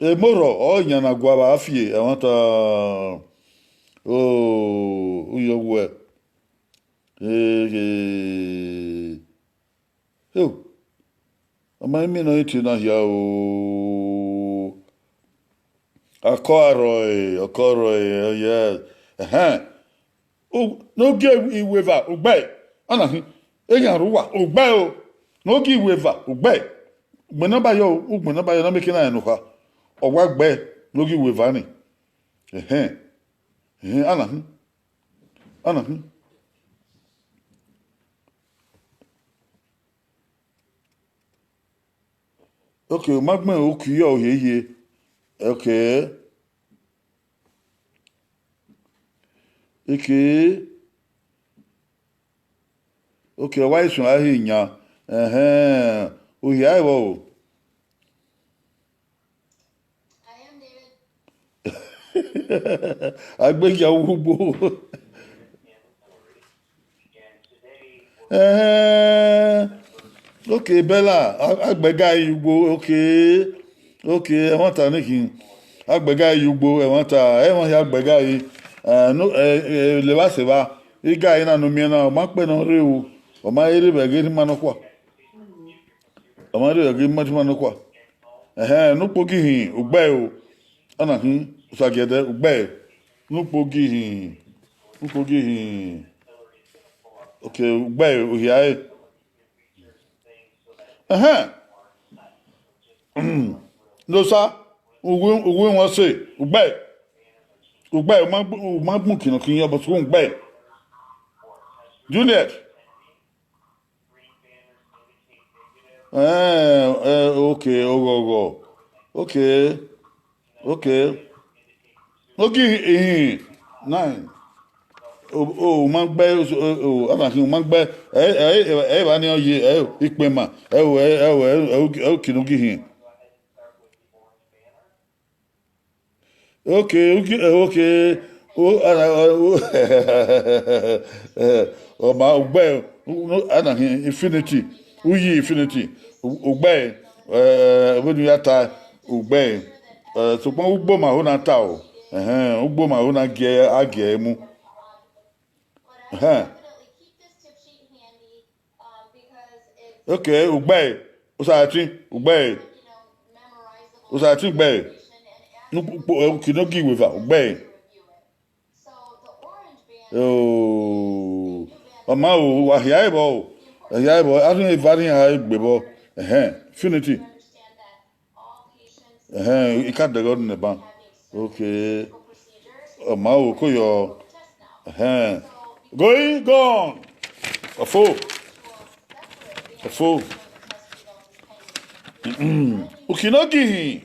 emorhọ ọ yan na guavba fie ẹmwata. O, uyọ wẹ. Ee, heo, a ma miẹn ne ọ i tie na hia o. Akọ a rrọọ, akọ rrọọ, yes. Ẹhẹn. Ne ọ gie iweva, ugbẹe. Ọna hin, eyan rre uwa, ugbẹe o. Ne ọ gie iweva, ugbẹe. Ugbẹn ne ọ ba yọ o, ugbẹn ne ọ ba yọ, ne ọ mieke na rẹn ne okha. Ọ wa gbe ne ọ gie iweva ni. Ẹhẹn. Ẹhẹn, ọna hin. Ọna hin. Okay, u ma gbẹn uki yọ ohiehiẹ. Okay. Okay. Okay, ọ wa i suẹn a he yan. Ẹhẹn, u hia vbọ o? Agbegia ugbo. Ẹhẹn. Okay, Bella, a, a gbẹga yi ugbo. Okay. Okay, ẹmwata ne khin. A gbẹga yi ugbo, ẹmwata, ẹmwẹ hia gbẹga yi. Eh, no, eh, eh, levba sẹ evba. Iga yi na ne u miẹn na, ọ ma kpẹ ne ọ rre o. Ọ ma rre vbe ẹghẹ erha ima nọkhua. Ọ ma rre vbe ẹghẹ erha ima nọkhua. Ẹhẹn, ne ukpo ghi hin, ugbẹe o. Ọna hin, Osagiẹdẹ, ugbẹe. Ne ukpo ghi hin, ne ukpo ghi hin. Okay, ugbẹe, u hia ẹre. Ẹhẹn. Ne Osa, uwu, uwu iwẹn ọse, ugbẹe. Ugbẹe, u ma gbu-, u ma gbun kinọ kin yọ, but ugbẹe. Juliet. Eh, eh, okay, oghọghọ. Okay, okay. Ogi ihin na, o, o, u ma gbe, o, o, ana khin, u ma gbe, ẹ, ẹ, ẹ, ẹ, evba ni ọ ye, ẹ, ikpẹn ma, ẹ, o, ẹ, ẹ, o, ẹ, ẹ, o, ẹ, Okinogi hin. Okay, okay, okay. O, ana, o, ọ ma, u gbe, u, u, ana hin infinity, u yi infinity, u, u gbe, eh, vbene u ya ta, u gbe, eh, sokpan u gbe ma ho na ta o, ẹhẹn, u gbe ma ho na gie, a gie mu. Ẹhẹn. Okay, u gbe, u sa tin, u gbe, u sa tin gbe, nu, kpo, eh, Okinogi weva, u gbe. Oh, ọ ma o, wa hia ẹvbo o, wa hia ẹvbo, a rhie eva rhie ha egbe vbọ, ẹhẹn, infinity. Ẹhẹn, I ka dẹghe ọdún nẹ ban. Okay. Ọ ma o, ko yọ. Ẹhẹn. Going, gone. Ọfo. Ọfo. Okinogi hin.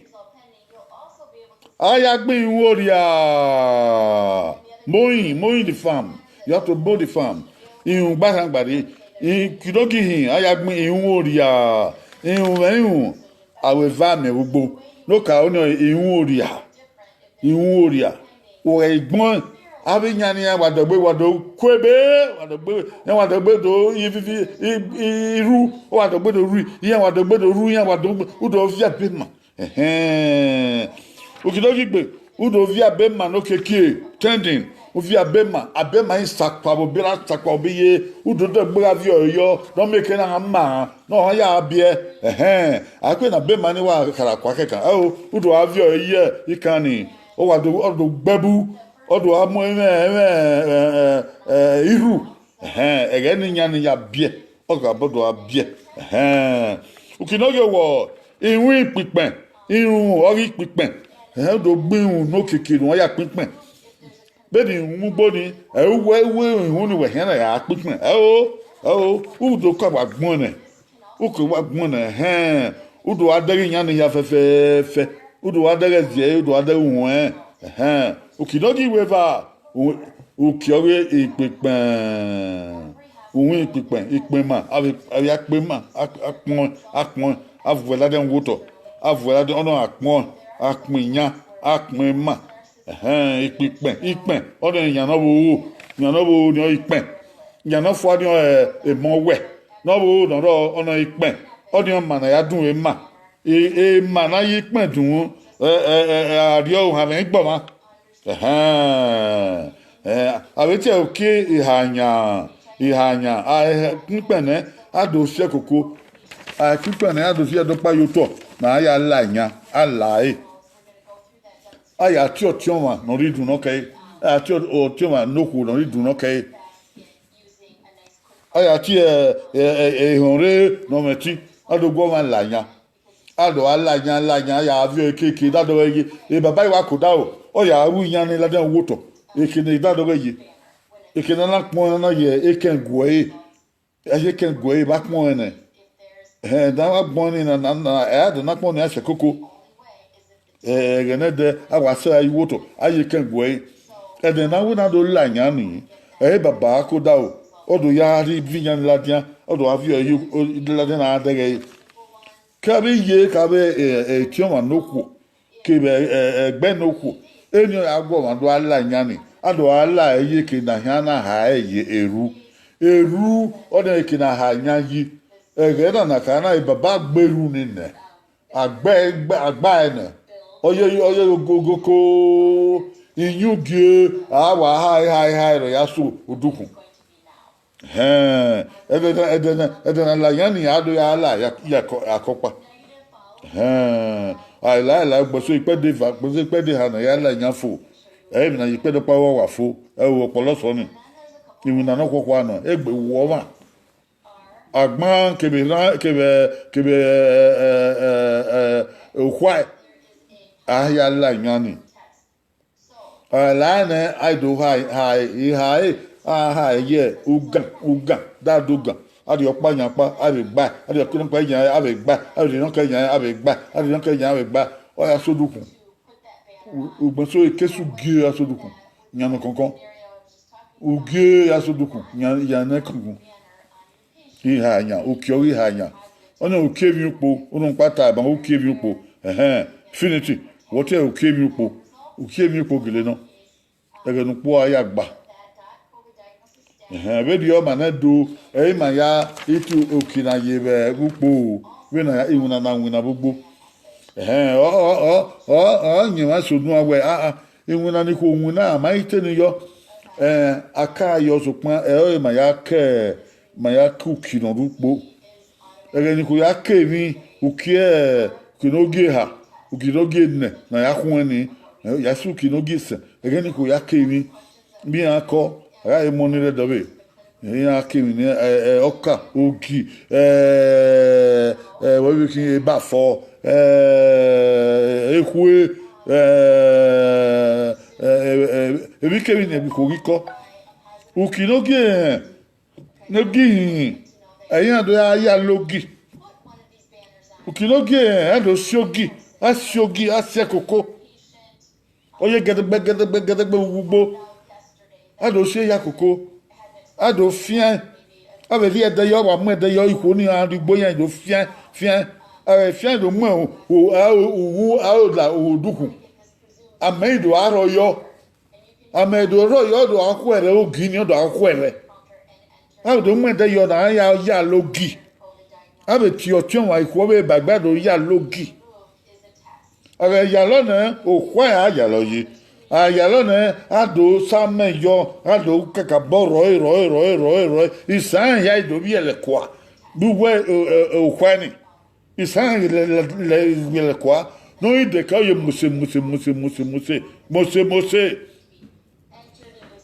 A ya gbẹn iwinna orria. Mowing, mowing the farm. You have to mow the farm. Irun gba khan gba rre. Okinogi hin, a ya gbẹn iwinna orria. Irun mwẹ irun. Aro eva mẹ vbe ugbo. Ne ọ ka ro ni iwinna orria. Iwinna orria. Wẹ i gbẹn, avbe iyan ne iran wa dọgbe, wa do ku ebe, wa dọgbe, iran wa dọgbe do ivivie, i, i, i ru, wa dọgbe do ru, iran wa dọgbe do ru, iran wa dọgbe, u do viọ abe ma. Ẹhẹn. Okinogi gbe, u do viọ abe ma ne okiekie, tending, u viọ abe ma, abe ma i sakpa vbe obọ, ra sakpa vbe obọ iye, u do dọgbe gha viọ ẹre yọ, ne ọ miẹn eke na ma, ne ọ ya biẹ, ẹhẹn. A kpe ne abe ma ni wa khara kua kẹkan, ẹo, u do gha viọ ẹre ye ikan ni, ọ wa do, ọ do gbe ẹbu, ọ do gha mu ẹmwẹ, ẹmwẹ, ẹ, ẹ, ẹ, irhu. Ẹhẹn, ẹghẹ ne iyan ni ya biẹ, ọ gha bọ do gha biẹ. Ẹhẹn. Okinogi wọ, iwinna ikpikpẹn, irun ọghe ikpikpẹn. Ẹhẹn, u do gbe irun ne okiekie ne uwa ya kpikpẹn. Vbene irun mu ugbo ni, ẹ i wẹ, i wẹ irun ni wẹ khian na ya kpikpẹn. Ẹo, ẹo, u do ka wa gbẹn nẹ. U ke wa gbẹn nẹ, ẹhẹn, u do gha dẹghe iyan ni ya fẹfẹfẹ, u do gha dẹghe ẹziẹ, u do gha dẹghe uhuẹn, ẹhẹn, Okinogi weva, u, uki ọghe ikpikpẹn, uwin ikpikpẹn, ikpẹn ma, avbe, avbe akpẹn ma, a, akpọn, akpọn, a vuẹ ladian wo otọ, a vuẹ ladian, ọ nọ akpọn, akpọn iyan, akpọn ma, ẹhẹn, ikpikpẹn, ikpẹn, ọ nọ iyan ne ọ vbe ro, iyan ne ọ vbe ro ni ọ ikpẹn, iyan ne ọ fua ni ọ, ẹ, emọ wẹ, ne ọ vbe ro ne ọ rrọọ, ọ nọ ikpẹn, ọ nọ ima ne a ya dunmwu ima. E, e, ima ne a ya ikpẹn dunmwu, ẹ, ẹ, ẹ, ẹ, a rrie ohan mwẹ igbọmwa. Ẹhẹn, ẹ, a vbe tie ẹre uki ihayan, ihayan, a, ẹ, kpikpẹn nẹ, a do fiẹ koko, a, kpikpẹn nẹ, a do fiẹ dọkpa ye otọ, ne a ya la iyan, a la ẹre. A ya tie ọtiọnmwa ne ọ rre idun nọ kẹre, a ya tie ọtiọnmwa ne okhuo ne ọ rre idun nọ kẹre. A ya tie, ẹ, ẹ, ẹ, ehọn rre ne ọ mwẹ ẹtin, a do gu ọmwa la yan. A do gha la yan, la yan, a ya viọ ekeke, da dọghe ye, e baba i wa ke odaro, ọ ya ru iyan ni ladian wo otọ, eke ne da dọghe ye, eke ne a na kpọnmwẹ na na ye ekẹn gu ẹre, a ye ekẹn gu ẹre vbe akpọnmwẹ nẹ. Ẹhẹn, da wa gbọn ni na, na, na, ẹ, a do na kpọnmwẹ ni a sẹ koko. Ẹghẹ ne ẹdẹ, a wa sẹ a ye iwotọ, a ye ekẹn gu ẹre. Ẹdẹ ne a wẹ ne a do la yan ni, ẹ i re baba ke odaro, ọ do ya rhie iviyan ni ladian, ọ do gha viọ ẹre ladian na dẹghe ẹre. Ke avbe iye, ke avbe, ẹ, ẹ, etiọnmwa ne okhuo, kevbe, ẹ, ẹ, ẹgbẹe ne okhuo, eni ọ ya gu ọmwa do gha la yan ni, a do gha la ẹre ye eke ne a khian na ha ẹre ye erhu. Erhu, ọnii eke ne a ha yan yi. Ẹghẹ na na ka na, e baba gbe erhu ni nẹ. A gbe, a gbe, a gbe ẹre nẹ. Ọ ye, ọ ye ogogo ko, iyugie, a wa hae, hae, hae, rọ ya so odukhun. Ẹhẹn, ẹdẹ na, ẹdẹ na, ẹdẹ na la yan ni a do ya la ya, ya akọ-, akọkpa. Ẹhẹn, a la, a la, gbẹso ikpẹdẹ eva, gbẹso ikpẹdẹ eha ne a ya la yan fo. Ẹ i re emwi ne a ye ikpẹdẹ ọkpa vbe wa fo, ẹ i re ọkpọlọ sẹ ọnii. Iwinna nọkhuọkhua nọ, egbe wọ ọmwa. Agban kevbe erhan, kevbe, kevbe, ẹ, ẹ, ẹ, ẹ, okhuae, a ya la iyan ni. A la nẹ, a do hae, hae, hae, a hae ye ugan, ugan, da do ugan. A rhie ọkpa yan ọkpa, a vbe gbae, a rhie ọkpa yan, a vbe gbae, a rhie nọkẹn yan, a vbe gbae, a rhie nọkẹn yan, a vbe gbae. Ọ ya so odukhun. Ugbẹn so ekesu gie asodukun, yan nọ kọnkọn. Ugie asodukun, yan, yan nẹ kungun. I ha yan, uki ọghe I ha yan. Ọnii uki emwi ukpo, unu kpa ta ban uki emwi ukpo. Ẹhẹn, Infinity, wẹ ọ tie uki emwi ukpo, uki emwi ukpo gele nọ. Ẹghẹ ne ukpo a ya gba. Ẹhẹn, vberriọ ma nẹ do, ẹ i ma ya itu uki na ye vbe ukpo, vbene iwinna na winna vbe ugbo. Ẹhẹn, ọ, ọ, ọ, ọ, ọ yin emwa eso nuan wẹ, a, a, iwinna ni khuo winna, a ma i te ni yọ. Ẹn, a ka yọ, sokpan ẹ ọre ma ya ke, ma ya ke uki nọ rre ukpo. Ẹghẹ ne ikhuo ya ke emwi, uki, uki ne ọ gie eha, uki ne ọ gie enẹ ne a ya khuẹn ni, ya sẹ uki ne ọ gie isẹn, ẹghẹ ne ikhuo ya ke emwi, vbe iran kọ, a gha re mọ ni rre ẹdọvbe, iran ke emwi ni, ẹ, ẹ, ọka, ogi, ẹ, ẹ, wẹ vbe khin, ebafọ, ẹ, ekhue, ẹ, ẹ, ẹ, ẹ, emwikemwi ne ikhuo ghi kọ. Uki ne ọ gie ehẹn, ne ọ gie ihinhin, ẹ i iran do ya ya la ogi. Uki ne ọ gie ehẹn, a do si ogi, a si ogi, a si ẹkoko. Ọ ye gẹdẹgbẹ, gẹdẹgbẹ, gẹdẹgbẹ vbe ugbo. A do si eya koko. A do fian. A vbe rhie ẹdẹ yọ, wa mu ẹdẹ yọ, ikhuo ni iran rhie ugbo iran do fian, fian. A vbe fian do mu uwu, a, uwu, a, ola, odukhun. A mẹ i do a rhọ yọ. A mẹ do rhọ yọ, do a khuẹrhẹ, ogi ni do a khuẹrhẹ. A do mu ẹdẹ yọ na, a ya, ya la ogi. A vbe tie ọtiọnmwa ikhuo vbe ba egbe, a do ya la ogi. A ghẹ yalọ nẹ, okhua a yalọ ye. A yalọ nẹ, a do sa amẹ yọ, a do kakabọ rrọe, rrọe, rrọe, rrọe, rrọe. Isan hia i do vbiẹlẹ kua, vbe uwu okhua ni. Isan lẹ, lẹ, lẹ, vbiẹlẹ kua, ne ọ i dekẹ ọ ye mose, mose, mose, mose, mose, mose, mose.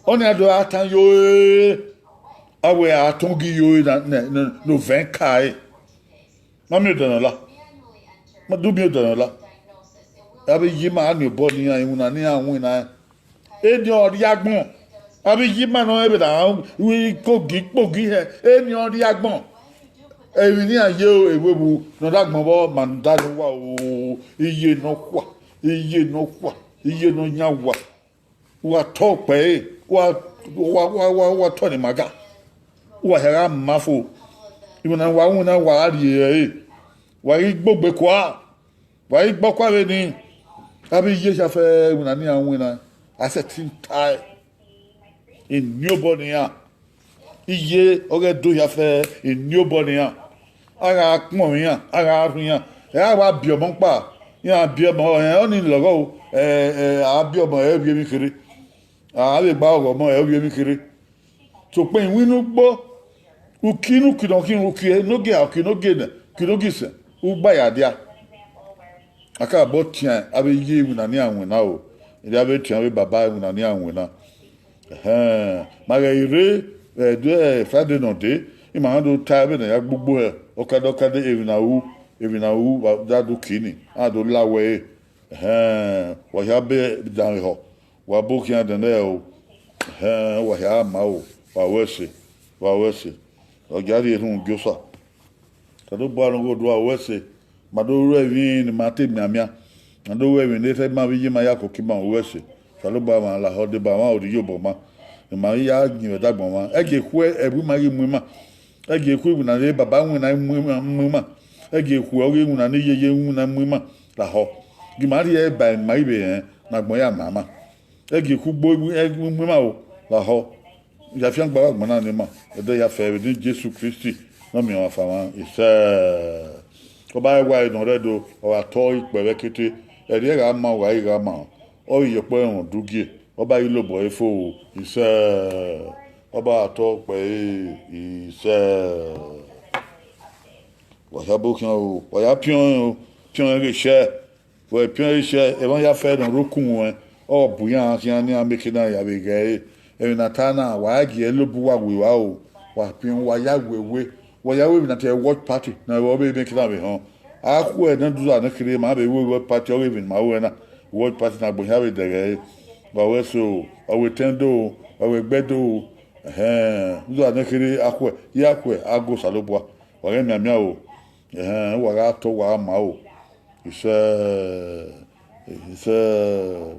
Ọnii a do ra tan ye ore, a wẹ a tọn gi ye ore na, ne, ne, ne ovẹn ka ẹre. Ma miẹn odẹ ne ọ la. Ma do miẹn odẹ ne ọ la. Avbe iye ima a ni obọ ne iran, iwinna ne iran winna. Eni ọ rrie agbọn. Avbe iye ima nọ rẹn vbe na kogi kpogi hẹ, eni ọ rrie agbọn. Emwi ne iran ye ewewu ne ọ rre agbọn vbọ, ma da ne uwa o, iye ne ọ khua, iye ne ọ khua, iye ne ọ yan uwa. Uwa tọ kpẹre, uwa, uwa, uwa, uwa, uwa tọ ne ima ga. Uwa hia gha ma fo. Iwinna ne uwa winna, uwa gha rhie ẹre. Wa ghi gbogbe kua, wa ghi gbe ọkua vbe ni. Avbe iye hia fẹ, iwinna ne iran winna, a sẹtin tae. Eni obọ ne iran, iye ọghe Ẹdo hia fẹ, eni obọ ne iran. A gha kpọnmwẹ iran, a gha rhọ iran, ẹ a wa biẹ ọmọ ọkpa, iran biẹ ọmọ, ẹ, ọnii lọghọ o, ẹ, ẹ, a biẹ ọmọ, ẹ vbiẹ emwi kherhe. A vbe gba ọghọ ọmọ, ẹ vbiẹ emwi kherhe. Sokpan iwinna ugbo, uki ne uki nọ khin, uki ne ogie eha, uki ne ogie enẹ, uki ne ogie isẹn, ugba ya dia. A ka bọ tian avbe iye iwinna ne iran winna o, erriọ avbe tian avbe baba iwinna ne iran winna. Ẹhẹn, ma ghẹ i rre, ẹdẹ Friday ne ọ dee, ima gha do ta vbene a ya gbugbo hẹ, ọkadẹ ọkadẹ emwi ne a ru, emwi ne a ru vbe a da do ki ni, a do la wẹ ẹre. Ẹhẹn, wa hia be danmwehọ, wa bu khian dẹndẹ o. Ẹhẹn, wa hia ma o, wa ru ẹse, wa ru ẹse, wa gia rhie erhunmwu gie Osa. Osanobua ne ọ ghe odua, ru ẹse. Ma do ru emwi ne ima te mianmian, ma do ru emwi ne erha ima vbe iye ima ya koko ima, ru ẹse. Osanobua mwa lahọ deba mwa, orhiọn iyobọ ma, ne ima ya yin vbe ẹdagbọn mwa. Ẹgie khu ẹvbo ima ghi mu ima, ẹgie khu iwinna ne baba winna mu ima, mu ima, ẹgie khu ọghe iwinna ne iyeye winna mu ima lahọ. Gie ima rhie ba ima ghi vbe rẹn ne agbọn ya ma ima. Ẹgie khu ugbo mu ima o lahọ. Ya fiangbe avbe agbọn na ne ima, ẹdẹ ya fẹ vbe eni Jesu Kristi ne ọ miẹn ọmwa fa mwa. Isẹ. Ọba ẹwae ne ọ rre Ẹdo, ọ gha tọ ikpẹ vbe ẹkete, ẹrriẹ gha ma, ọ gha ghi gha ma, ọ ghi ye ọkpọ ẹmwẹ udugie, ọba ghi lobọ ẹre fo. Isẹ. Ọba gha tọ ikpẹ ẹre, isẹ. Wa ya bu khian o, wa ya piọn ẹn o, piọn ẹn ghe shẹ. Wẹ piọn ẹn ghe shẹ, emwa ya fẹ ne ọ rre okun ruẹn, ọ bu iran khian ne iran mieke na ya vbe ghẹ ẹre. Emwi ne a ta na, wa gie ẹre lobọ uwa we ua o, wa piọn, wa ya wewe, wa ya ru emwi ne a tie wẹ watch party, ne ọ vbe mieke na vbe họn. A khuẹ ne uza ne kherhe, ma vbe ru watch party, ọ ghe emwi ne ima ruẹ na, watch party ne agbọn hia vbe dẹghẹ ẹre. Wa ru ẹse o, wa ru etẹn do o, wa ru ẹgbẹ do o, ẹhẹn, uza ne kherhe a khuẹ, ya khuẹ, a gu Osanobua. Wa ghẹ mianmian o, ẹhẹn, wa gha tọ, wa gha ma o. Isẹ. Sẹ,